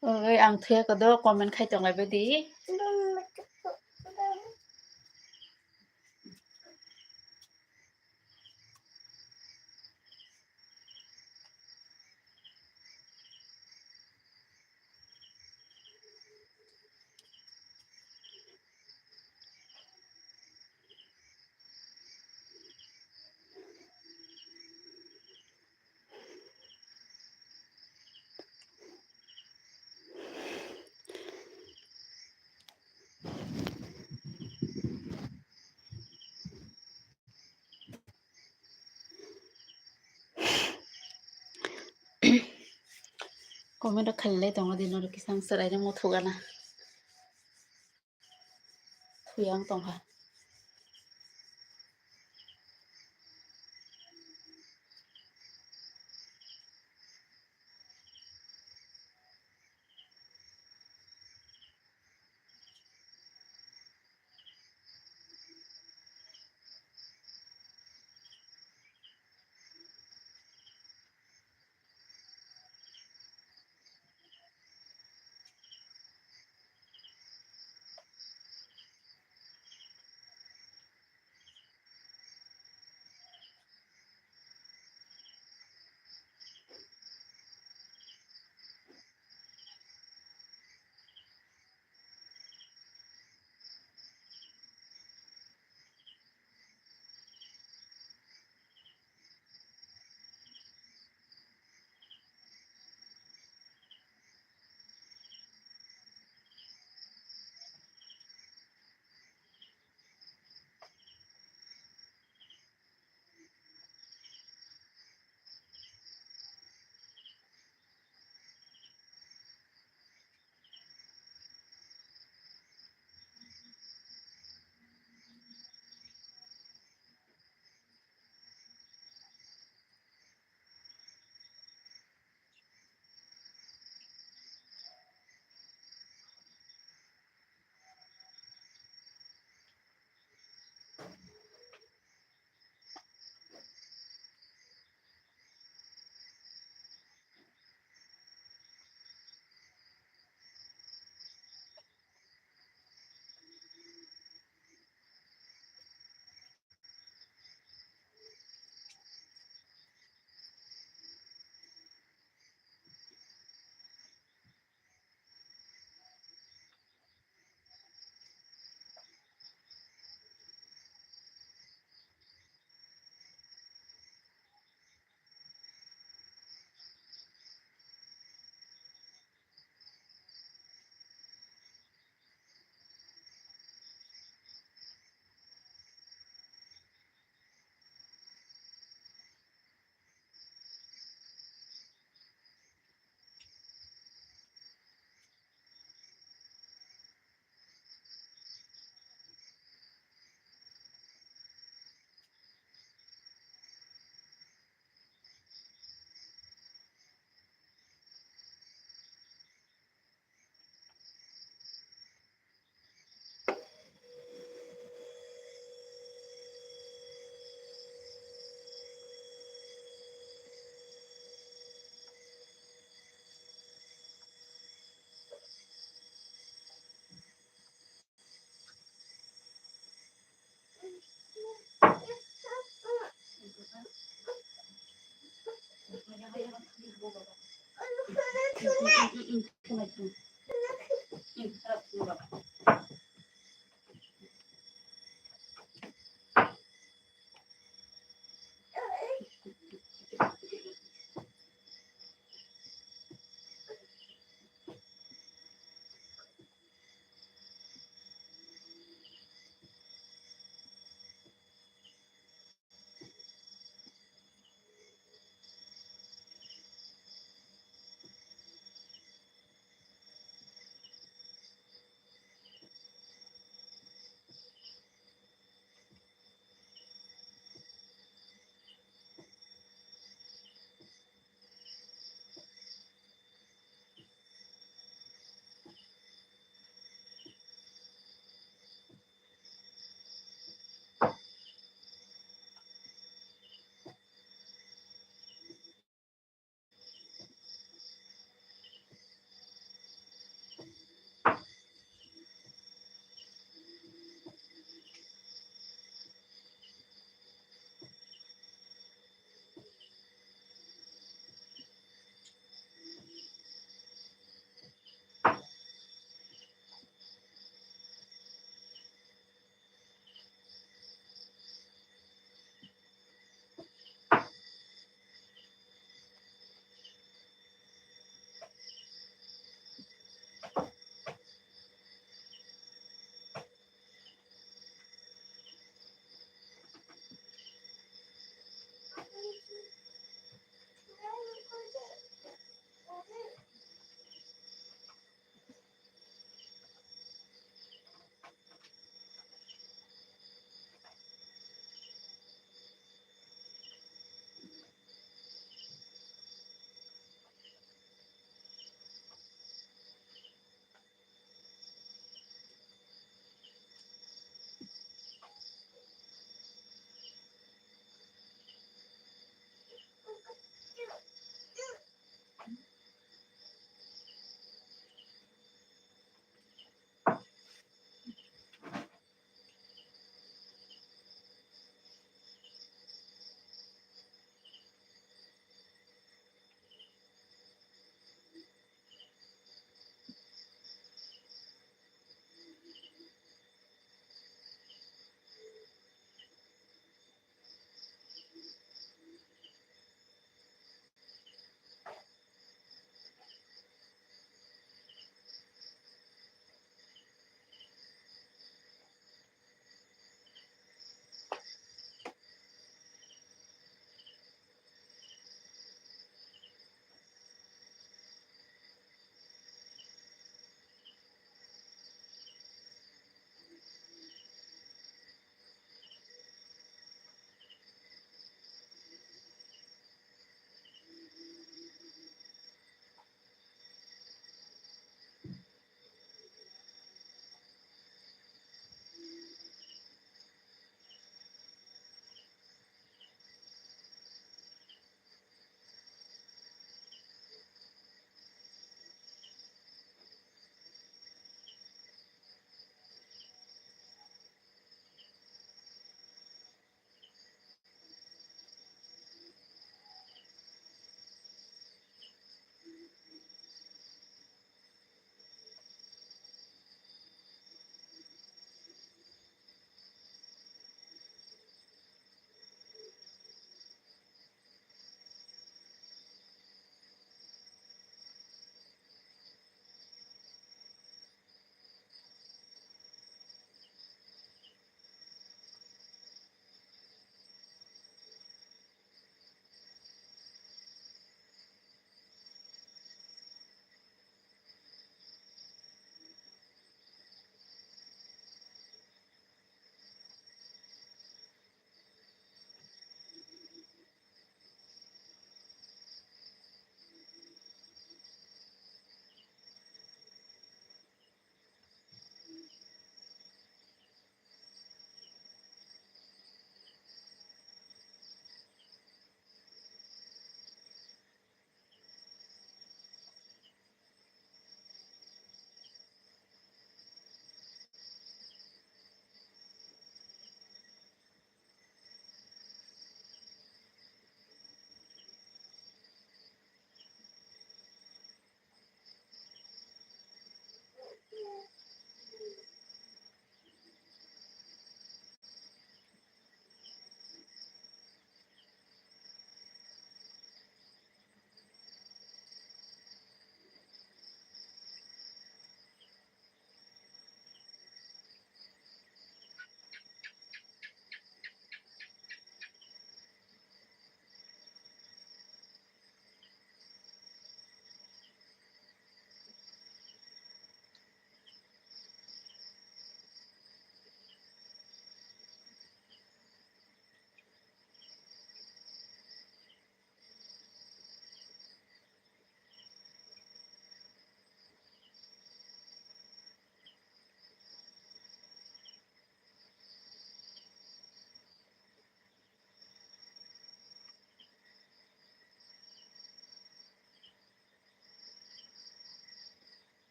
Oi, ang thuya kodo comment khai tonglai badi. Comment rok khailai tongo di norok kisang chwrai rok muthugana. Thuyang tongkha.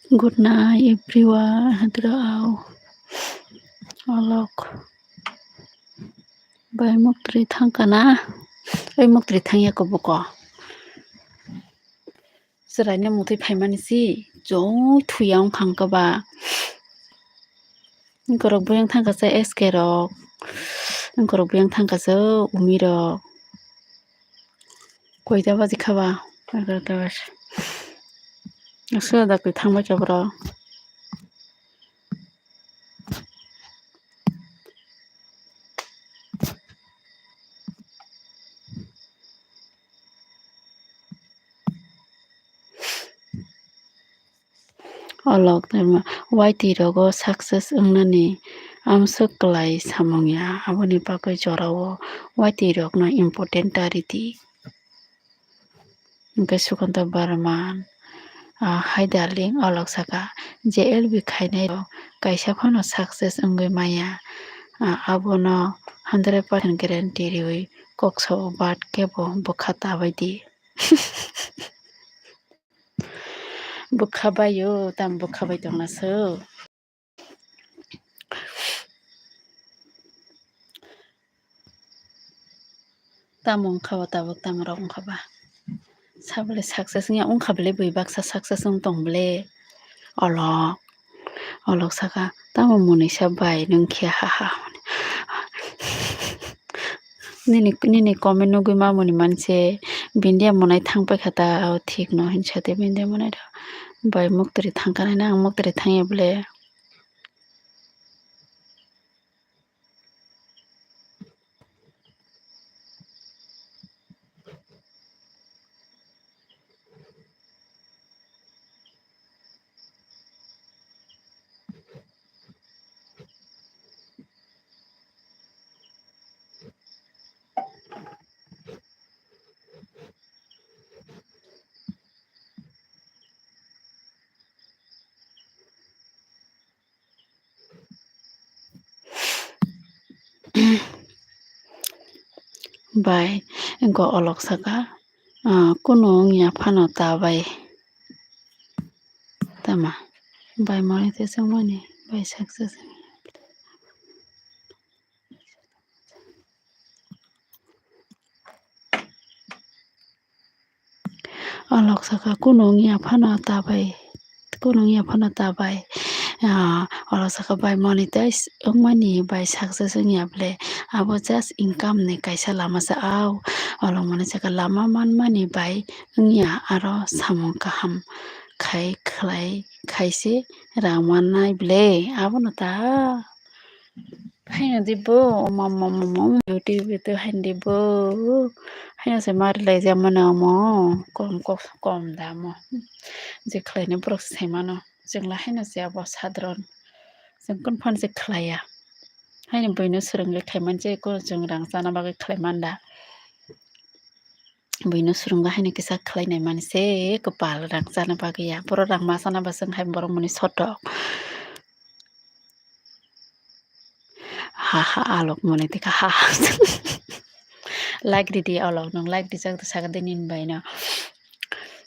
Good night everyone. Hadra au. Olok. Bai muktri thangkana. Bai muktri thangya ko buko. Chwraino mutwi phaimani si. Chong thuya wngkha hwnkhe ba. Wngkorok buyang thangkha se S K rok. Wngkorok buyang thangkha se Umi rok. Koita baji kha ba? Egarota baji. Aswk da kwi thangbai kha borok. Olok tamo Y T rogo success wngnani amswk kwlai samung ya, aboni bagwi jorao Y T rokno important ta ridi. Hwnkhe Sukanta Barman, ah, hai darling, olok saka, je L B khainai rok kaisa phano success wngwi maya, ah, abono hundred percent guarantee riwi kok sao, but kebo bwkha ta bai di. Bwkha bai o, tamo bwkha bai tongna se. Tamo wngkha ba tabuk, tamo rok wngkha ba? Sabole success wngya wngkha bole, bui baksa success wng tong bole. Olok, olok saka, tamo mwnwi sa bai nwng khe, ha ha. Nini, nini comment nugwi mamoni manse bindia monai thang paikha ta, o thik no hinsa de bindia monai rok. Bai muktri thang kanai na, ang muktri thang ya bole. Bai, wngkha olok saka, ah, kunu wngya phano ta bai. Tama, bai monetization wngmani, bai success wngya. Olok saka kunu wngya phano ta bai, kunu wngya phano ta bai. Ah, olok saka bai monetize wngmani, bai success wngya bole, abo just income ni kaisa lama se. Au, olok mani saka lama manmani bai wngya, aro samung kaham khai khlai khaise rang mannai bole, abono ta. Haino di bo, mama, mama, YouTube tu haino di bo. Haino se mari lai ja mano mo, kom, kom, kom da mo. Je khlai ni borok se sai mano. Chwng la haino se abo sadron. Chwng kun phan se khlai ya. Haino buino swrwngwi khai man se, ko chwng rang chana bagwi khlai man da. Buino swrwngwi haino kisa khlai nai man se, kwpal rang chana bagwi ya. Borok rang ma chana ba chwng hai borok mani sotok. Ha ha, alok mone tika ha ha. Like ridi alok, nwng like rijak de saka de nini bai no.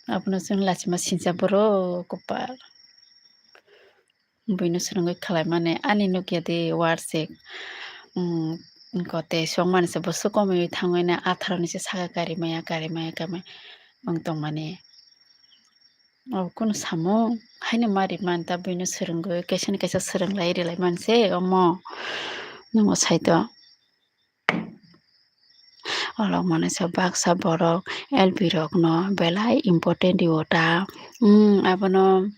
Abono chwng lachima sincha borok kwpal. Buino swrwngwi khlai mani ani nukya de worship. Wngkha tei songmani se bo swkomwi thangwi na atharo ni se saka kari maya, kari maya, kari maya wng tongmani. Obo kunu samung haino ma ri man ta, buino swrwngwi kaisa ni kaisa swrwng lai ri lai man se omo. Nwngo sai to. Olok mani se baksa borok L P rok no belai important rio ta. Hmm, abono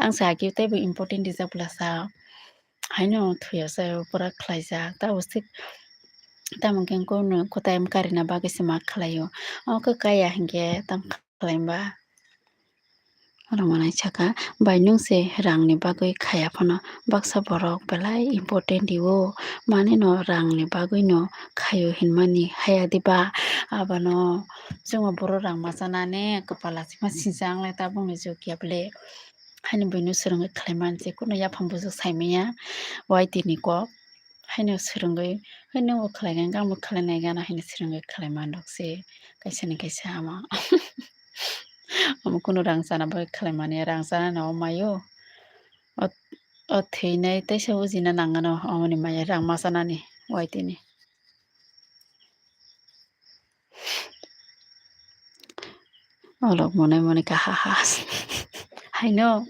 ang sa khe teibo important rijak bwla sa. Haino thuya sa pura khlaijak. Tabuk se tamo khe kunu kwtai karina bagwi se ma khlaio. Omo khe kaya hinkhe tamo khlai ba. Oro manai saka, bai nwng se rang ni bagwi khaya phano baksa borok belai important rio, mane no rang ni bagwi no khaio hinmani haya diba? Abono chwngno borok rang ma chana ne kwpal lachima sincha wng lai tabuk ni jukya bole. Haino buino swrwngwi khlai man se, kunu yaphang bujuk sai manya Y T ni kok. Haino swrwngwi, haino bo khlai gana, gana bo khlai nai gana haino swrwngwi khlai man rok se kaisa ni kaisa ama. Omo kunu rang chana bagwi khlai mani, rang chana no maio. O, o thwinai teisa ujina nangano omoni maya rang machanani waitini. Olok monai monai kaha ha. Haino.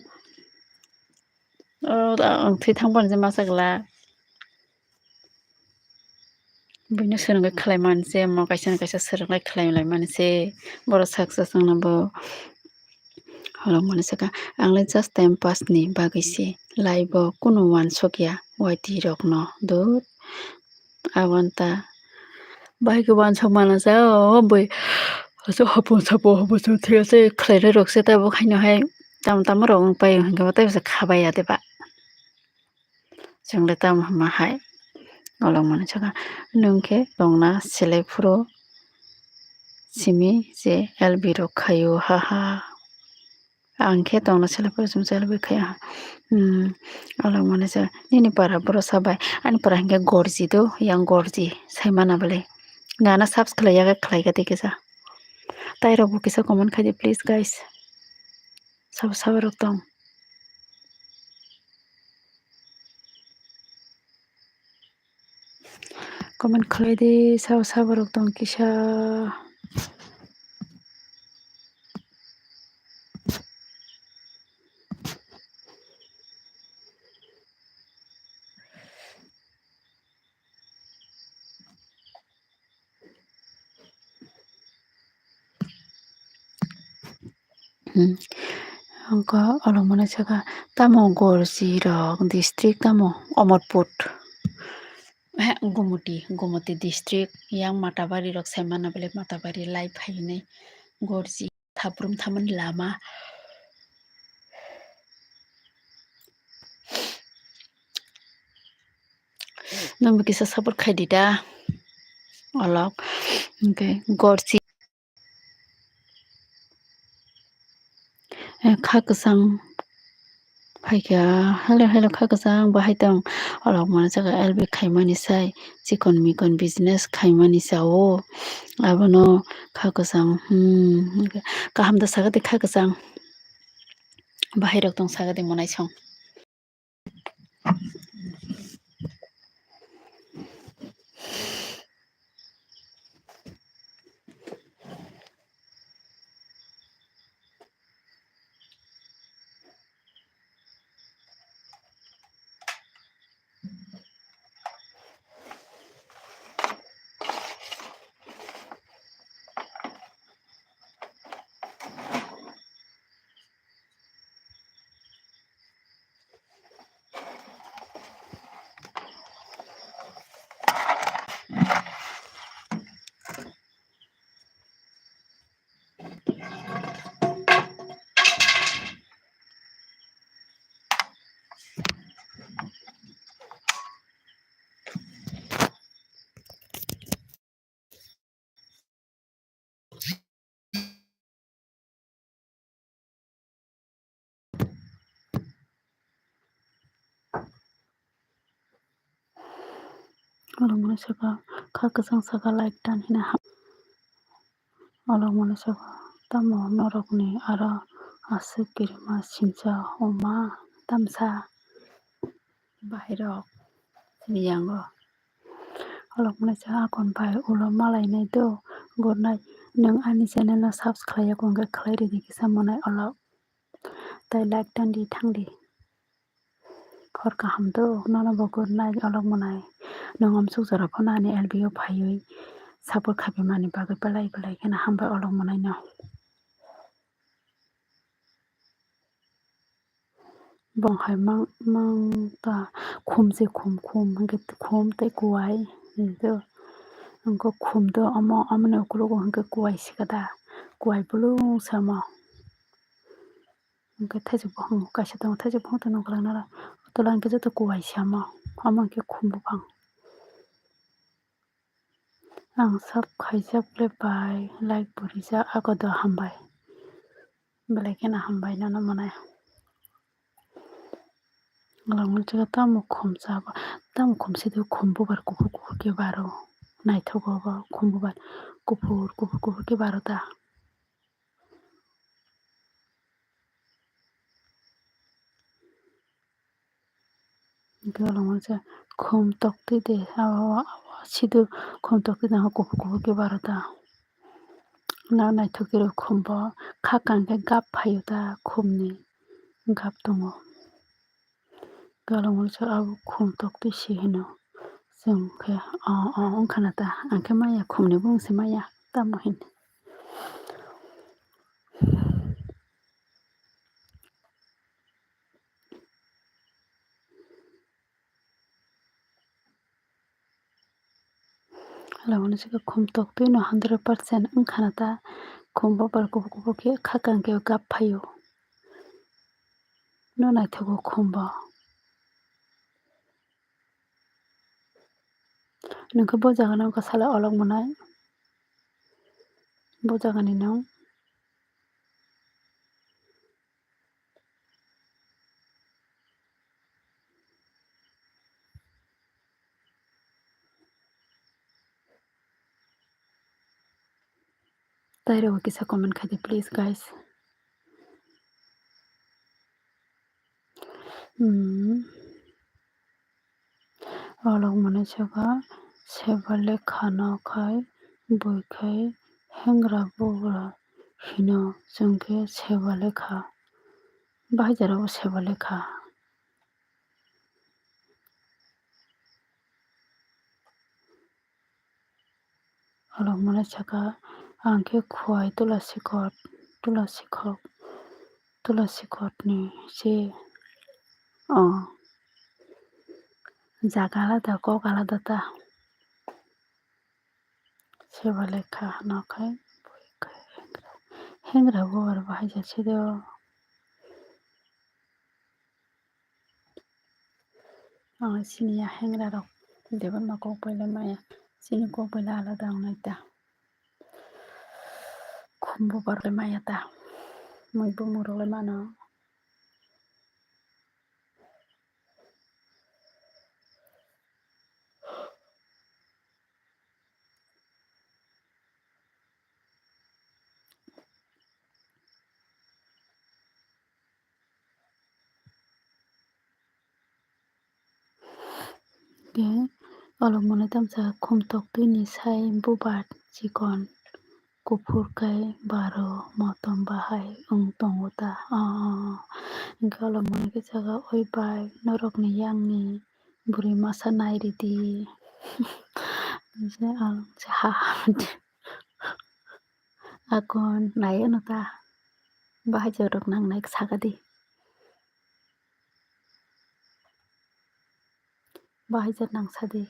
O, ang thwi thangphano je masa glak. Buino swrwngwi khlai mani se, mo kaisa no kaisa swrwngwi khlai lai mani se. Borok success wngna bo. Olok monai saka, ang le just time pass ni bagwi se. Life o kunu uansuk ya, waiti rok no. Dur. Aboni ta. Bahai khe uansuk mana sa, o bui. Asuk hapung sapo, hapung sapo, thik ase, khlainai rok se, tabuk haino hai. Tamo tamo rok wng pai, hwnkhe bo tei bo se khabai ya de ba. Chwng le tamo hwnma hai. Olok monai saka, nwng khe tongna selai phuru simi je L B rok khaio, ha ha. Ang khe tongna selai phuru simi je L B khaio, ha. Hmm, olok monai saka, nini para bwrwsa bai, ani para hinkhe gorji do, yang gorji, sai mana bwle. Nana subs khlai ya khe khlai kha tei kisa. Tai rok bo kisa comment khai di, please, guys. Sabo sabo rok tong. Comment khlai di, sabo sabo rok tong kisa. Hmm. Wngkha olok monai saka, tamo gorji rok district tamo? Omorpur. He, Gumoti, Gumoti district, yang Matabari rok sai mana bwle, Matabari lai phainai gorji thaprum thamani lama. Nwng bo kisa support khai di da. Olok. Hwnkhe gorji. Eh, kha kwchang phaikha, hello, hello, kha kwchang bahai tong. Olok monai saka L B khaimani sai, chikon mikon business khaimani sao. Abono kha kwchang, hmm, kaham da saka de kha kwchang. Bahai rok tong saka de monai song. Olok monai saka kha kwchang saka light tan hina ha. Olok monai saka tamo norok ni aro aswk kirima sincha oma tamsa. Bahai rok chini yango. Olok monai saka akon bai ulo malai nai do gurnai. Nwng ani channel no subscribe khe khlai ridi kisa monai olok. Tai like tan di thang di. Hor kaham do nono bo gurnai olok monai. Nwng amsuk jora phano ani L B o phaiwi support khaiphaimani bagwi belai belai kheno hambai olok monai no. Bong hai mang, mang ta khum se khum, khum hwnkhe khum tei kuwai hwnkhe khum do omo, omoni ukulogo hwnkhe kuwai se kada, kuwai bolong se omo. Hwnkhe thaisok buphang kaisa tongo, thaisok buphang tongno kwlwng naro. O tola hwnkhe joto kuwai se omo, omo hwnkhe khum buphang. Ang sub khaijak le bai, like bo rijak, agodo hambai. Belai kheno hambai nono mwnai. Ang nukjagao tamo khum sabo, tamo khum sidi khum bubar kuphur kuphur khe baro. Naithogo bo khum bubar kuphur kuphur kuphur khe baro ta. Hwnkhe ulo mwnsa khum toktwi de, abo, abo, abo sidu khum toktwi de, kuphur kuphur khe baro ta. Nang naithok khe khum bo kha kang khe gap phaio ta, khumni gap tongo. Ulo mwnsa abo khum toktwi se hino. Chwng khe, o, o, wngkha na ta, ang khe maya, khumni bung se maya, tamo hin. Hala hwnwi se khum toktwi no hundred percent wngkha na ta, khum bo bar kuphur kuphur khe kha kang khe gap phaio. No naithogo khum bo. Nokhe bo jaga no wngkha salo olok mwnai. Bo jaga ni no. Tei rw kisa comment khai di, please, guys. Hmm. Olok mwnwi saka, seba lekha no khai, bui khai, hengra bugra hino, chwng khe seba lekha. Bahai jora bo seba lekha. Olok mwnwi saka, ang khe khuai tula sikot, tula sikhok, tula sikotni se, o, jaga alada, kok alada ta. Seba lekha hano khai, bui khai, hengra, hengra bugra bahai jat se do. Ang chini ya hengra rok debana kok bai le maya, chini kok bai le alada wngnai ta. Khum bubar le maya ta, mui bumung rok le mano. Khe olok mwnwi tamsa khum toktwini sai bubar chikon kuphur khe baro motom bahai wng tongo ta. O, o, o. Hwnkhe olok mwnwi khe saka, "Oi bai, norokni yangni bwrwi masa nai ridi." Hwnkhe ang se ha ha. Akon nai ano ta. Bahai jorok nang nai saka di. Bahai jer nang sadi.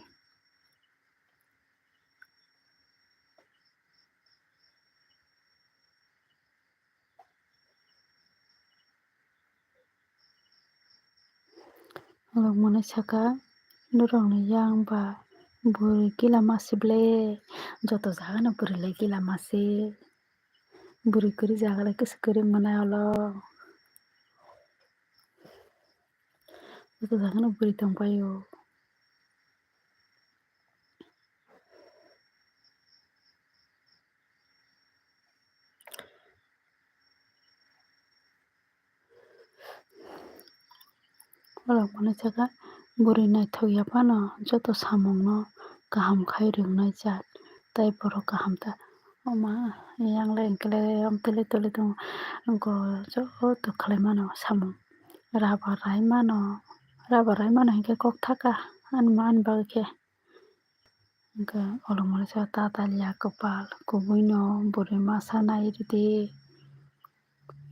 Olok mwnwi saka, norokni yang ba bwrwi kila masi ble, joto jaga no bwrwi lai kila masi, bwrwi kwrwi jaga lai kwswk kwrwi mwnai olo, joto jaga no bwrwi tong pai o. Olok mwnwi saka, bwrwi naithok ya phano joto samungno kaham khai rwngnai jat, tei borok kaham ta. Oma, yang le hwnkhe le tole tole tongo, joto khlai mano samung. Rubber rai mano, rubber rai mano hwnkhe kok thaka, ani ma ani bagwi khe. Hwnkhe olok mwnwi saka, tatal ya kwpal, kubui no bwrwi masa nai ridi.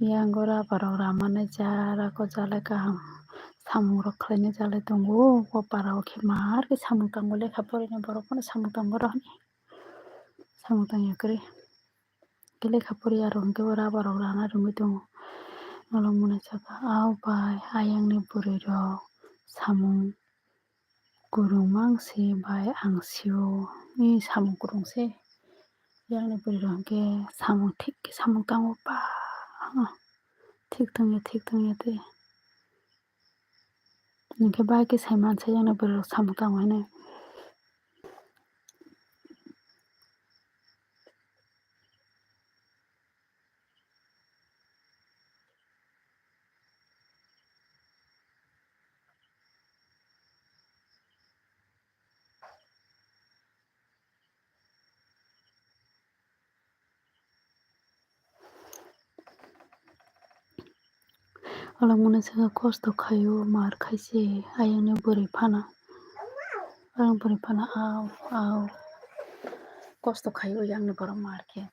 Yang o rubber rok rama nai ja, rako jalai kaham samung rok khlai nai jalai tongo. O para o khe mar khe samung tango, lekha pori nai borok phano samung tango rw hwnwi. Samung tang ya kwrwi. Khe lekha pori ya rok hwnkhe bo rubber rok rana rwngwi tongo. Olok mwnwi saka, "Ao bai, ayang ni bwrwi rok samung kwrwng mang se bai ang sio, e samung kwrwng se." Yang ni bwrwi rok hwnkhe samung thik khe samung tango ba, thik tong ya, thik tong ya tei. Hwnkhe bai khe sai mansa yang ni bwrwi rok samung tango hinwi. Kolokmani saka kosto khaio, mar khaise, ayangni bwrwi phano. Ayang bwrwi phano, au, au. Kosto khaio, yangni borok mar khe.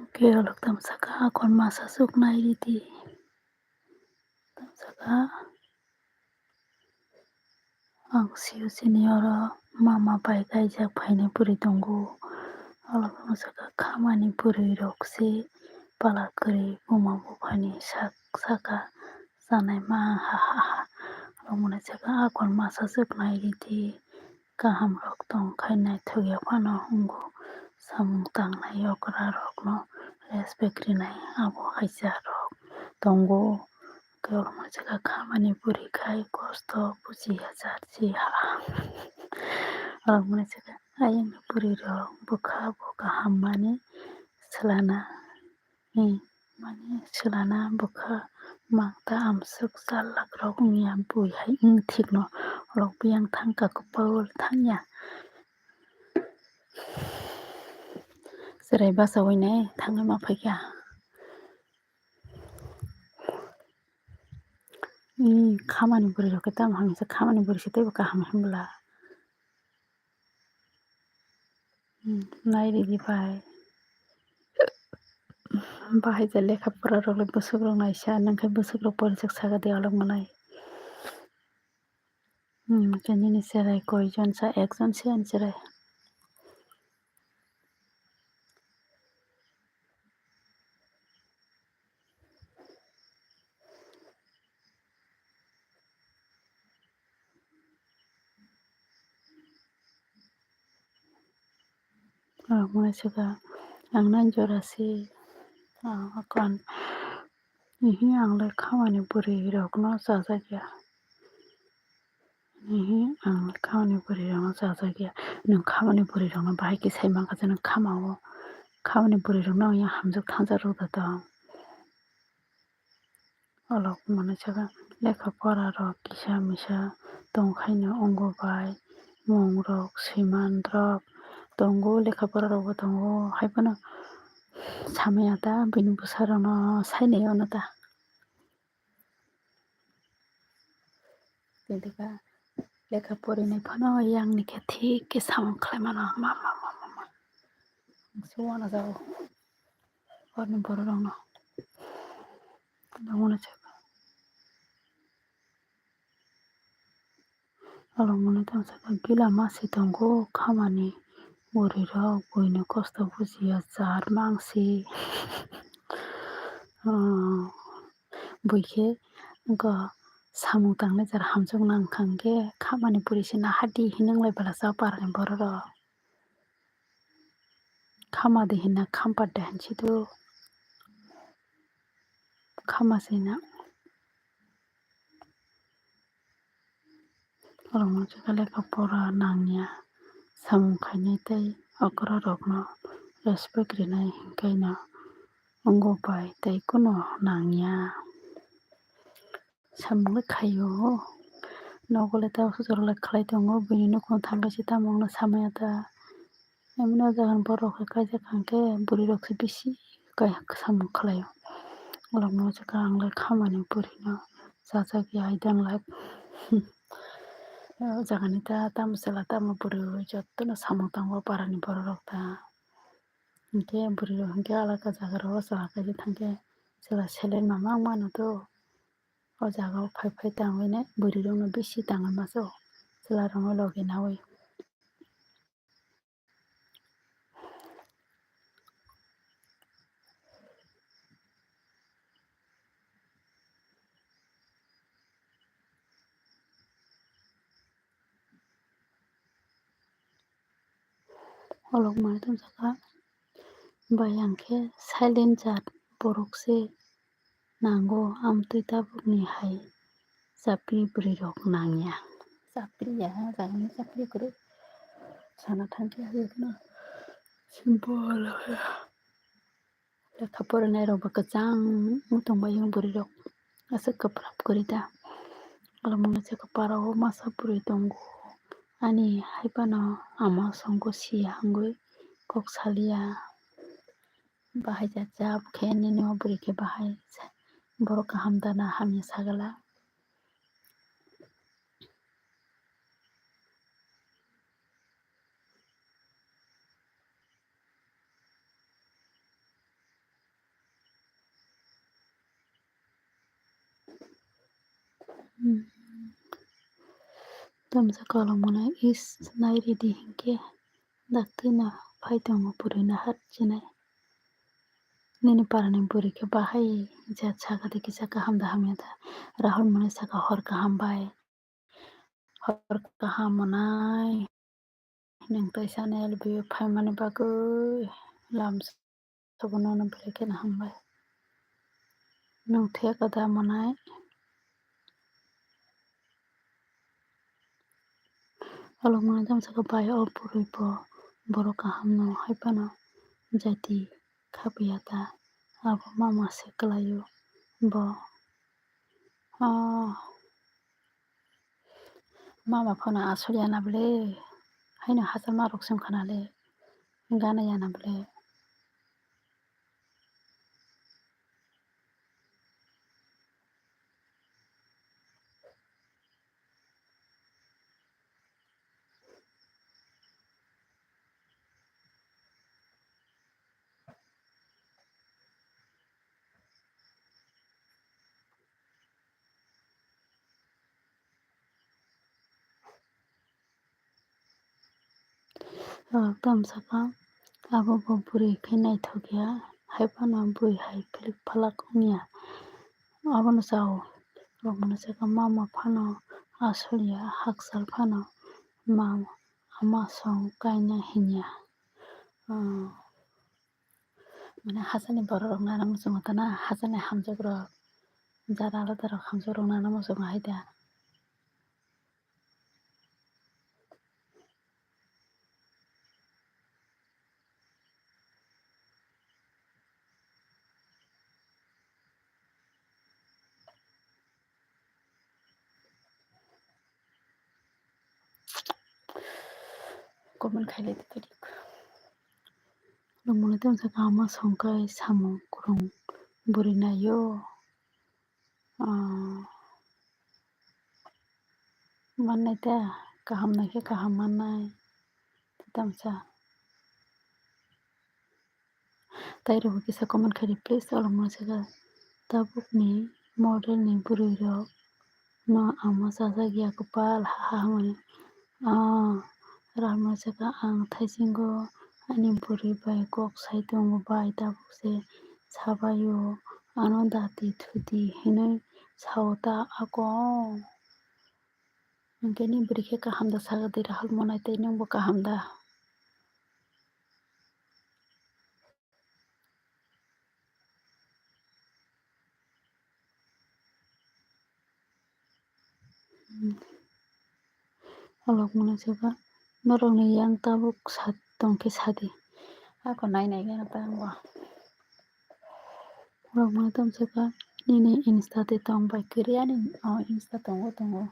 Oke, olok tamsaka akon masa suk nai ridi. Tamsaka ang sio sini oro mama bai kaijak phainai puri tongo. Olok tamsaka khamani puri rok se pala kwrwi buma buphani sak saka chanai ma ha ha ha. Olok mwnai saka akon masa suk nai ridi. Kaham rok tong khai naithok ya phano wngo. Samung tangnai okra rokno respect rinai abo hai cha rok tongo. Khe oro mwnai saka khamani puri khai kosto buji ya charji ha. Oro mwnai saka ayang puri rok bwkha bo kaham mani swlana. Hmm, mani swlana bwkha mangta amswk chalak rok wngya bui hai wng thikno rok biyang thangkha kwpal thangya. Chwrai bachawinai thangwi ma phaikha. Ni khamani bwrwi rok khe tamo hamya se, khamani bwrwi se teibo kaham hwnbwla. Hmm, nai ridi bai. Bahai je lekha pora rok le bwswk rok naisa, nwng khe bwswk rok porichak saka de olok manai. Hmm, khe nini cherai koi jon sa, ekjon se ani cherai. Ang uansukha, ang nai jora se, ah, akon, ihi ang le khamani bwrwi rokno chajakya. Ihi ang le khamani bwrwi rokno chajakya. Nwng khamani bwrwi rokno bahai khe sai mankha je nwng khama o. Khamani bwrwi rokno ang yang hamjak thansa rwda tong. Olok mano saka lekha pora rok kisa misa tongkhaino ongo bai mung rok swiman rok tongo, lekha pora rok bo tongo, haiphano samaya ta bini bwsa rokno sainai ono ta. Tini kha lekha porinai phano yang ni khe thik khe samung khlai mano ma ma ma ma ma. Suana jao. Horni borok rokno. Nangmano se. Along mwnwi tong sakha gila masi tongo khamani bwrwi rok buino kosto bujiya jar mangsi. Bui khe wngkha samung tangnai jar hamjak nang kha hwnkhe khamani bwrwi se nahardi hinwi wnglai bwlasa parni borok rok. Khama de hinna khampat de hinsido. Khama sina. Borokno chikha lekha pora nangya samung khainai tei okra rokno respect rinai hinkheno wngwi bai tei kunu nangya. Samung le khaio. Nogo le ta suchar le khlai tongo, buini nukhung thangkhe se tamo wngna samaya ta. Emno jagan borok khe kaijak kha hwnkhe bwrwi rok se bisi kai samung khlaio. Borok no se kha ang le khamani bwrwi no chajak ya idang lak. O jaga ni ta tamo chwla tamo bwrwi jotono samung tango para ni borok rok ta. Hwnkhe bwrwi rok hwnkhe alaka jaga rogo chwla kaijak thangkhe chwla seleng mama wng mano to. O jaga o phai phai tangwi nai bwrwi rok no bisi tangwi masa o chwla rok no logi nawi. Olok mani tong sakha bai ang khe silent jat borok se nango, amtwi tabukni hai chapli bwrwi rok nangya. Chapli ya, jagani chapli kwrwi sana thangkhe hai kheno simple. Lekha porinai rok bo kwchang wng tongbaio bwrwi rok aswk kwprap kwrwi da. Omo se kwparo masa bwrwi tongo ani hai phano ama songko siya wngwi kok saliya. Bahai cha cha khe nini o bwrwi khe bahai borok kaham da na hamya sagala. Tamsa kolomona is nai ridi hinkhe daktino phai tongo purina hat chinai. Nini parani bwrwi khe bahai jat saka de kisa kaham da hamya da. Rahul mwnwi saka hor kaham bai. Hor kaham mwnai. Nwng tei channel view phaimani bagwi lam sobo nono belai kheno hambai. Nwng theka da mwnai. Alokmani tamsaka bai o bwrwi bo borok kaham no hai phano jati khapiya ta abo mama se kwlaio bo. Ah. Mama phano aswk yana bwle, haino hachal ma rok se wngkha na le, gana yana bwle. Rok tamo saka, abo bo bwrwi khe naithok ya, hai phano bwrwi hai philik phalak wng ya. Abono chao. Rok mano saka, mama phano asol ya, hakchal phano ma, ama song kaina hinya. Ah, mane hachani borok rok nana muchungo tana, hachani hamjak rok, jara alada rok hamjak rok nana muchungo hai da. Comment khailai di tadi. Rwmani tamo saka, ama songkai samung kwrwng bwrwi naio. Ah, mannai ta, kaham nai khe kaham mannai. Tei tamsa. Tei rwbo kisa comment khaidi, please. Olo mwnwi saka, tabukni model ni bwrwi rok no amo chajak ya kwpal, ha ha hwnwi. Ah, rok mwnwi saka, ang thaisingo ani bwrwi bai kok sai tongo bai, tabuk se sabaio ano dati thuti hinwi sao ta ako. Hwnkhe ni bwrwi khe kaham da, saga di Rahul mwnai tei nwngbo kaham da? Olok mwnwi saka, norokni yang tabuk sa tongkhe sadi. Ako nai nai gana ta angbo. Olok mwnwi tamo saka, nini Insta tei tong bai kwrwi ani, o, Insta tongo, tongo.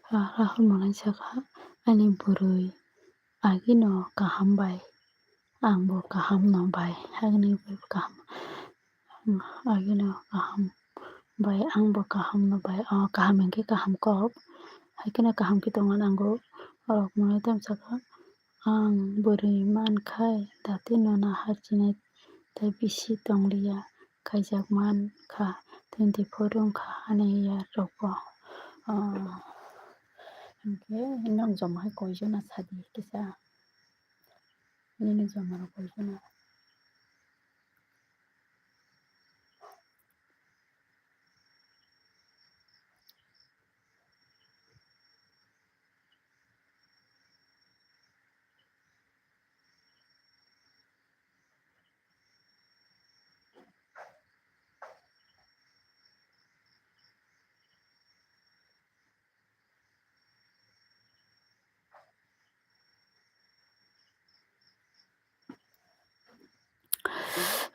Rahul mwnwi saka, ani bwrwi agino kaham bai, angbo kaham no bai, agini bwrwi kaham, agino kaham bai, angbo kaham no bai, o kaham hinkhe kaham kok, hai kheno kaham khe tongna nango. Rok mwnwi tamo saka, ang bwrwi mankhai dati no nahar chinai tei bisi tongliya, khaijak man kha, twenty four wng kha ani year rokbo. Ah, hinkhe nwng joma hai koi jona sadi kisa? Nini joma rok koi jona?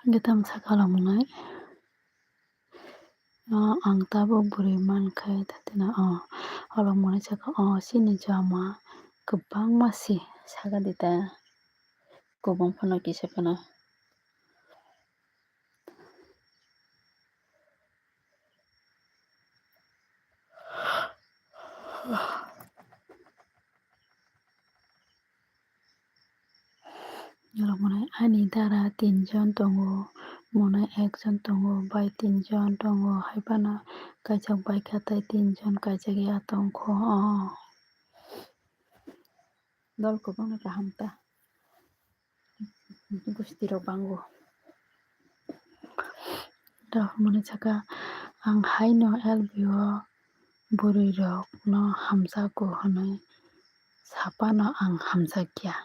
Hwnkhe tamo saka olo mwnai. O, ang tabuk bwrwi mankhai, tatina, o, olo mwnai saka, o, chini joma kwbangma se saka di ta, kubun phano kisa phano. Norok mwnai ani dara tinjon tongo, mwnai ekjon tongo, bai tinjon tongo, hai phano kaijak bai kha tei tinjon kaijak ya tongkho. O, dol kwbangma kaham ta. Gusti rok bango. Rok mwnwi saka, ang haino L B o bwrwi rok no hamjago hwnwi saphano ang hamjakya.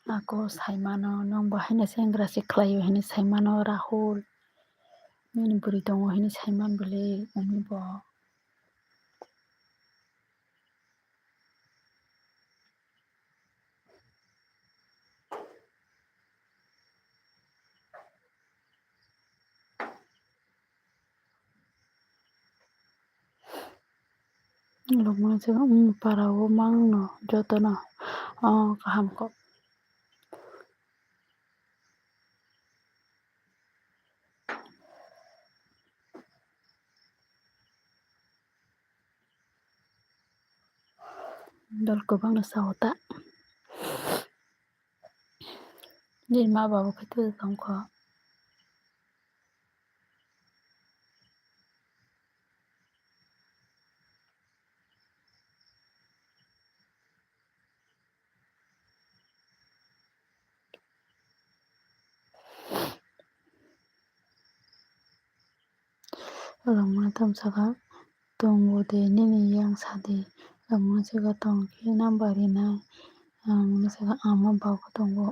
Ako saimano, nwng bo haino sengra se khlaio hwnwi saimano Rahul. Nini bwrwi tongo hwnwi saiman bwle umi bo. Logmani saka, um, para o mangno jotono, o, kaham kok. Dol kwbangno sao ta. Nini ma baba khe twi tongkho. Rwngmani tamo saka tongo de nini yang sadi. Rwngmani saka tong khe number rinai. Ang saka ama baba tongo.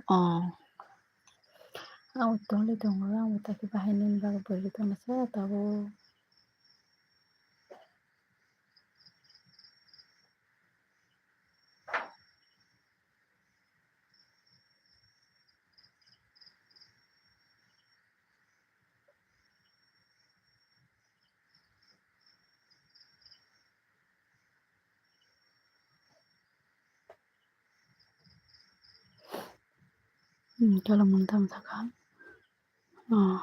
Ang tongli tongo, ang bo taki bahai nini bagwi bwrwi tongma se tabuk. Hmm, chwla mwnwi tamo sakha. Oh.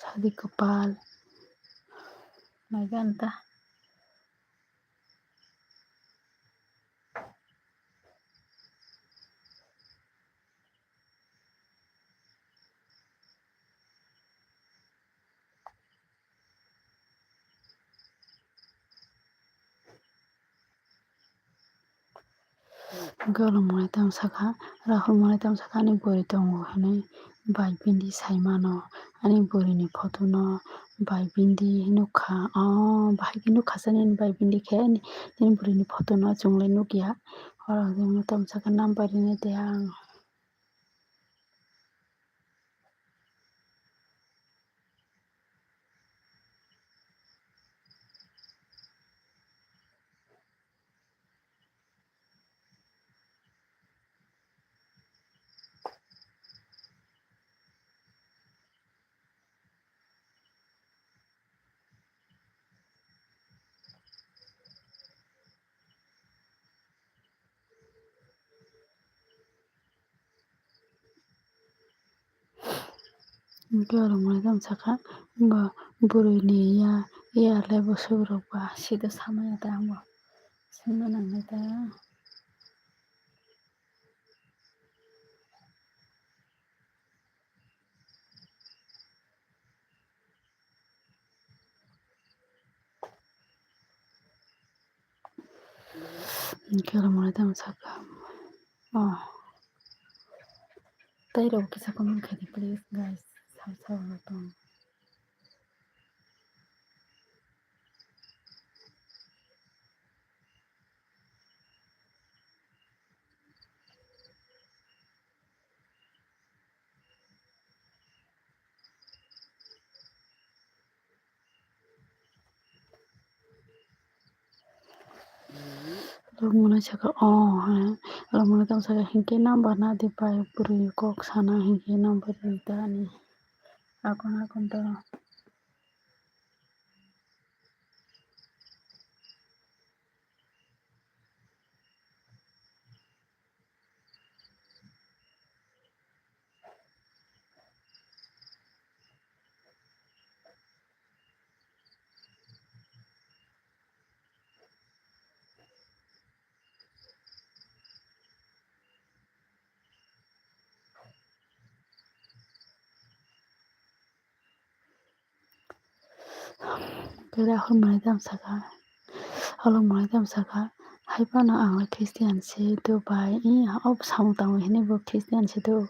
Sadi kwpal. Naikhe anta. Hwnkhe ulo mwnai tamo sakha, Rahul mwnai tamo sakha, ani bwrwi tongo hinwi bai bini sai mano, ani bwrwini photo no bai bini nukha, o bahai khe nukha se nini bai bini khe, nini bwrwini photo no chwng lai nukya, oro hwnkhe tamo sakha number rinai tei ang. Hwnkhe oro mwnai tamo sakha, bo bwrwini ya, ya le bwswk rok ba sida samaya ta, ang bo swngna nangnai ta. Hwnkhe oro mwnai tamo sakha. Oh. Tei rok kisa comment khaidi please guys. Sal sal rok tong. Rwngmani saka o, hai, rwngmani tamo saka hinkhe number nadi bai bwrwi kok sana hinkhe number rwdi ani. Akon akon toro. Khe Rahul mwnai tamo saka, Rahul mwnai tamo saka, hai phano ang Christian se do bai, i o samung tangwi hinwi bo Christian se do.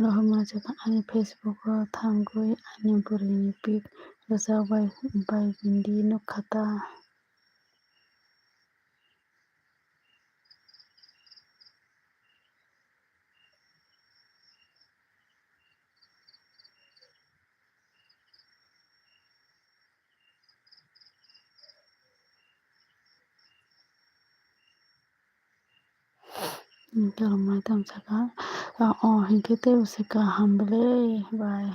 Rahul mwnai saka ani Facebook o thangwi ani bwrwini pic rwjak bai, bai bini nukha ta. Tolomai tamo saka, o hinkhe teibo se kaham bwle bai.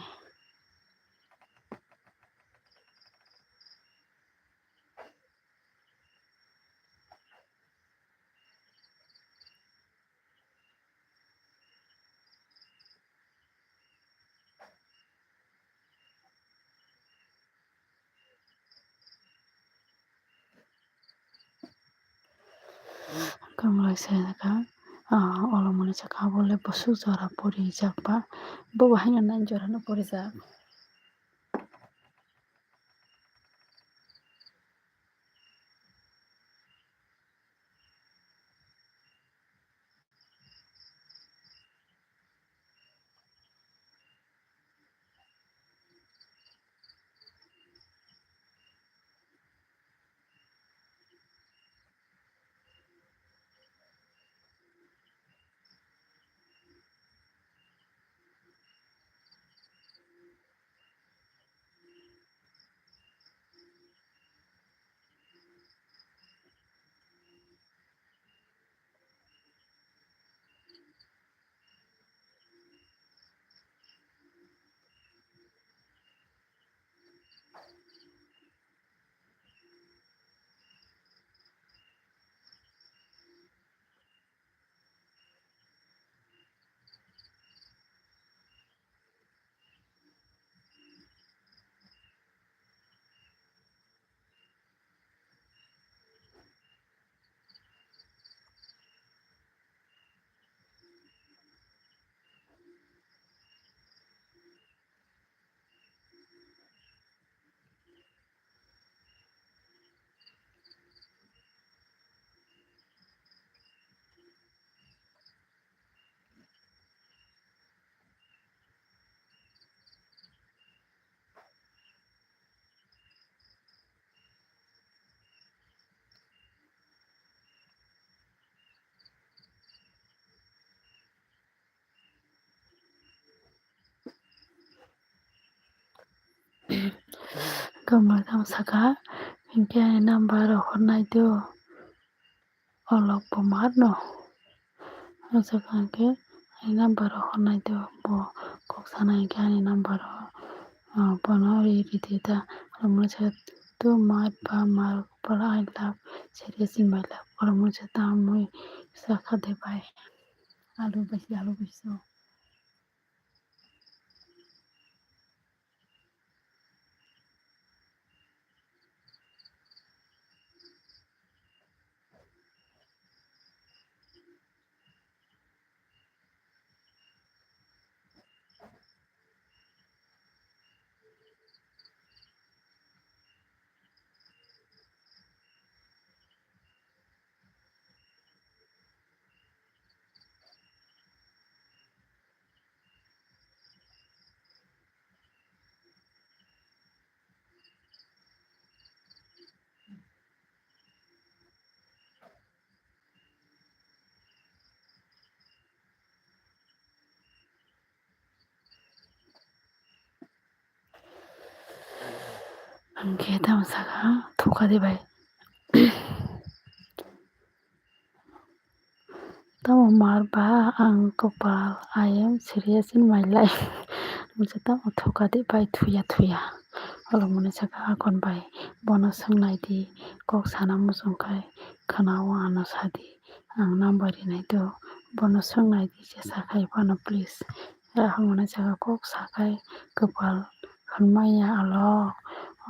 Saka, ah, olo mani saka bole bosuk jora pori jak ba, bo bo haino nine jora no pori jak. Kamal tamo saka, hinkhe ani number rok hor nai do. Olok bo mar no. O jaga hinkhe ani number rok hor nai do. Bo kok sana hinkhe ani number rok, ah, bono ri ridi ta. Oro mwnwi saka, "To mar ba mar, but I love, serious in my love." Oro mwnwi saka, tamo mui sakha de bai. Alu bai, alu bai so. Hinkhe tamo saka, "Thuka de bai." Tamo mar ba ang kopal, I am serious in my life. Mungsa tamo thuka de bai, thuya thuya. Olo mwnwi saka akon bai, bono swngnai di, kok sana muchung khai khwnao ano sadi, ang number rinai do, bono swngnai di, jesa khai phano please. Rahul mwnwi saka kok sakai kopal hwnmaya alo,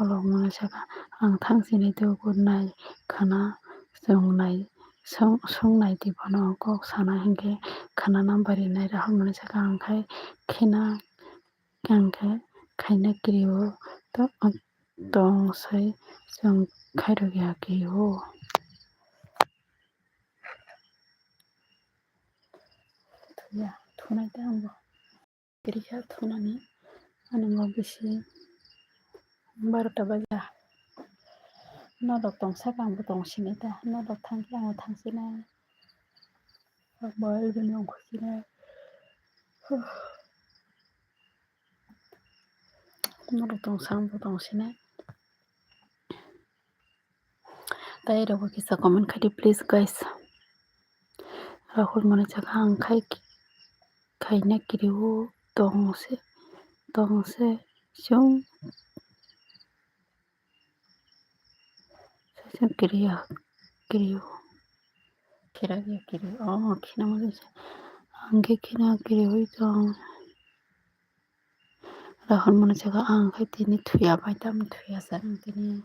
olo mwnwi saka ang thang sini do, good night khwna, swngnai, swngnai di bono kok sana hinkhe khwna number rinai. Rahul mwnwi saka ang khai khena, ang khe khaina kiri o to, tong sai chwng khairok ya kiri o. Thuya, thunai ta ang bo. Kiri kha thunani, ani bo bisi barota baja. Norok tong saka ang bo tong sinai ta, norok thang khe ang bo thang sinai. Ang bo elbini ongkho sinai. Norok tong saka ang bo tong sinai. Tai rok kisa comment khai di please guys. Rahul mwnwi saka ang khai, khaina kiri o tong se, tong se chwng, se chwng kiri ya, kiri o, khira ya kiri o, khina mwnwi se, ang khe khina kiri o tong. Rahul mwnwi saka ang khai tini thuya bai, tamo thuya sa ang tini.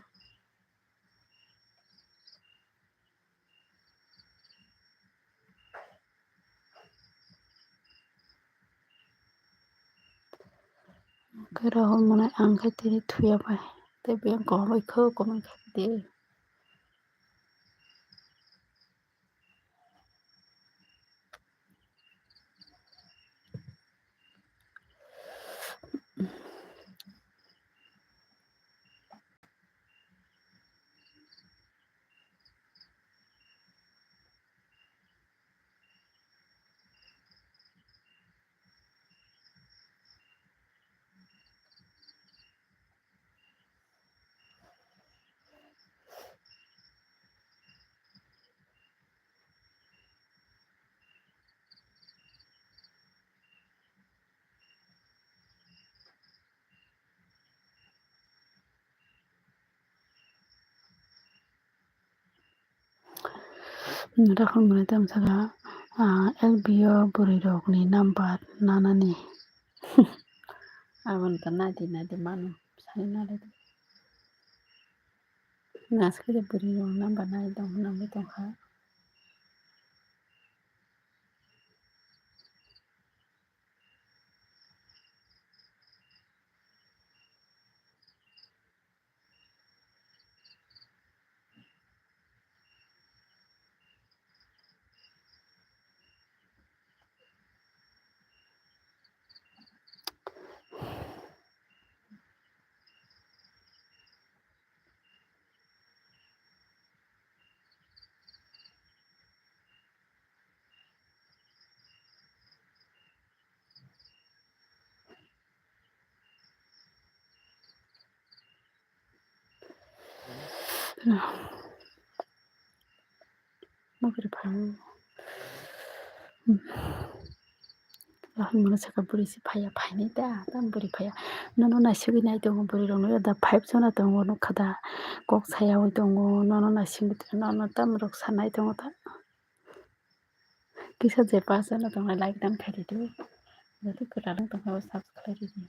Khe Rahul mwnai ang khe tini thuya bai. Tei biyang koloi kho komoi kha de. Rakhol mwnai tamo saka, ah, L B o bwrwi rokni number nanani. Aboni ta naidi naidi mano sani nalai. Naskhe de bwrwi rok number nai tong nangwi tongkha. Mokri phai. Ahai mano saka bwrwi se phaiya, phainai da, tam bwrwi phaiya. Nono naisingwi nai tongo bwrwi rokno da five jona tongo nukha da. Kok sayawi tongo, nono naisingwi nono tam rok sanai tongo da. Kisa je pass jana tongnai like dan khaidi do. Joto kwtal wng tongkha o subscribe ridi.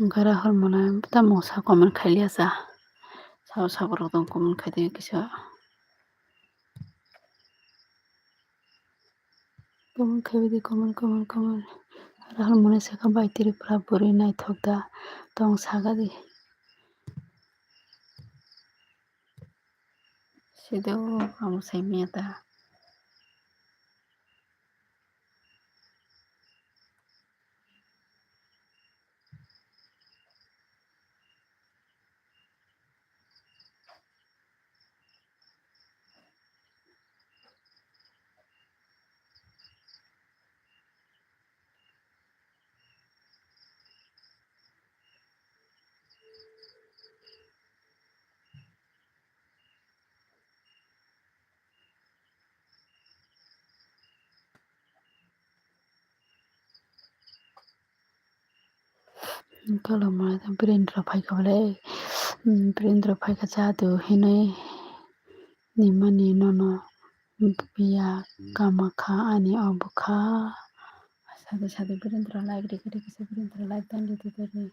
Wngkha Rahul mwnai tamo sa comment khailiya sa. Sabo sabo rok tong comment khaidi kisa. Comment khaibidi comment, comment, comment. Rahul mwnai sakha bai Tripura bwrwi naithok da tong sagadi. Sido amo saimanya ta. Tolomani Birendra phaikha bole, Birendra phaikha chado hinwi nimani nono biya kamakha ani o bwkha. Sade sade Birendra like rikhe rikhe se Birendra like dan ridi.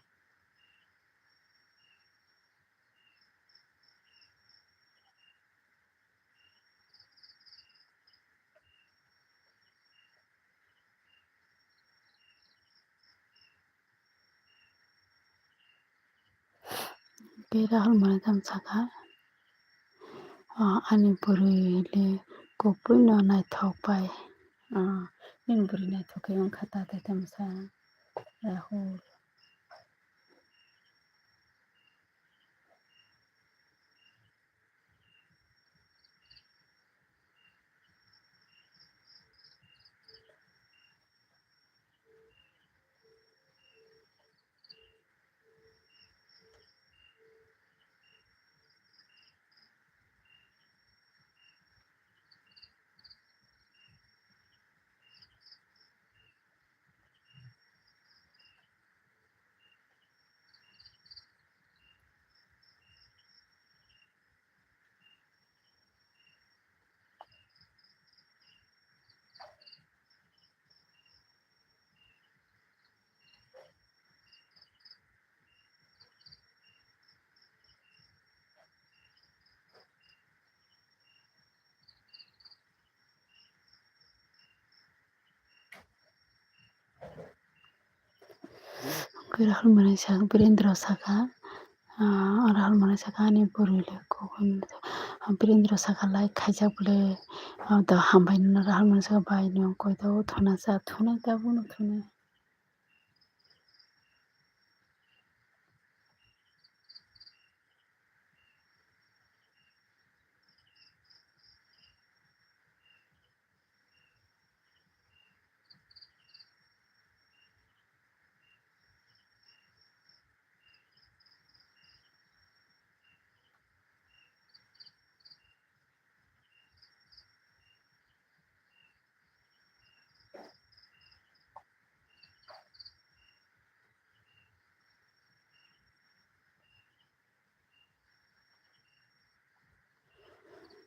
Khe Rahul mwnai tamo sakha, ah, ani bwrwi le kubui no naithok bai. Ah, nini bwrwi naithok khe wngkha ta tei tamo sa Rahul. Khe Rahul mwnwi sa-, Birendra saka, ah, Rahul mwnwi saka, "Ani bwrwi le kok," hwnwi. Birendra saka, "Lai khaijak bwle, ah, da hambai nw," Rahul mwnwi saka, "Bai nwng koi tabuk thuna cha, thunai tabuk no thunai."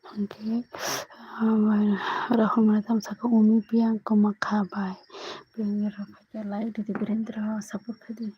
Hwnkhe, ah, Rahul mwnwi tamo saka, "Umi biyang kwma kha bai." Biyang rok khe like rwdi, Birendra support khaidi.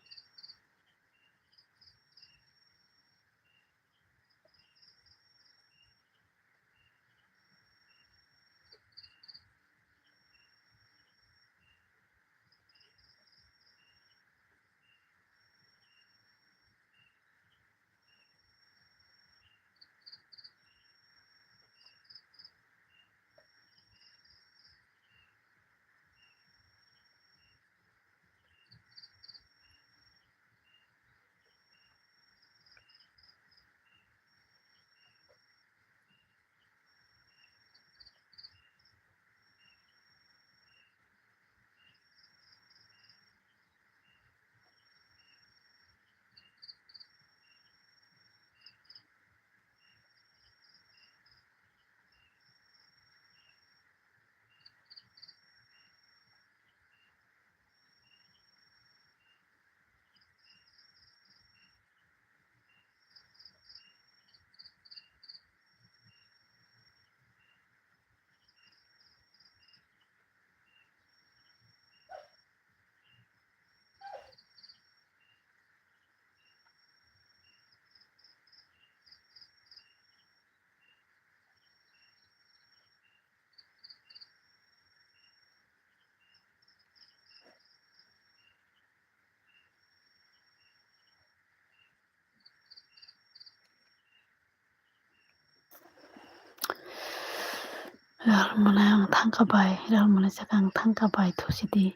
Ralmwnai ang thangkha bai, ralmwnai saka ang thangkha bai, thusidi.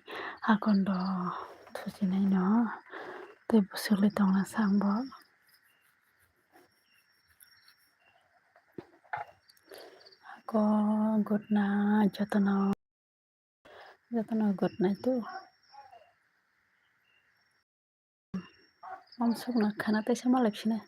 Akondo thusinaino tei bwswk le tongna sa ang bo. Ako good night jotono. Jotono good night to. Om sukna khana teisa malai phina.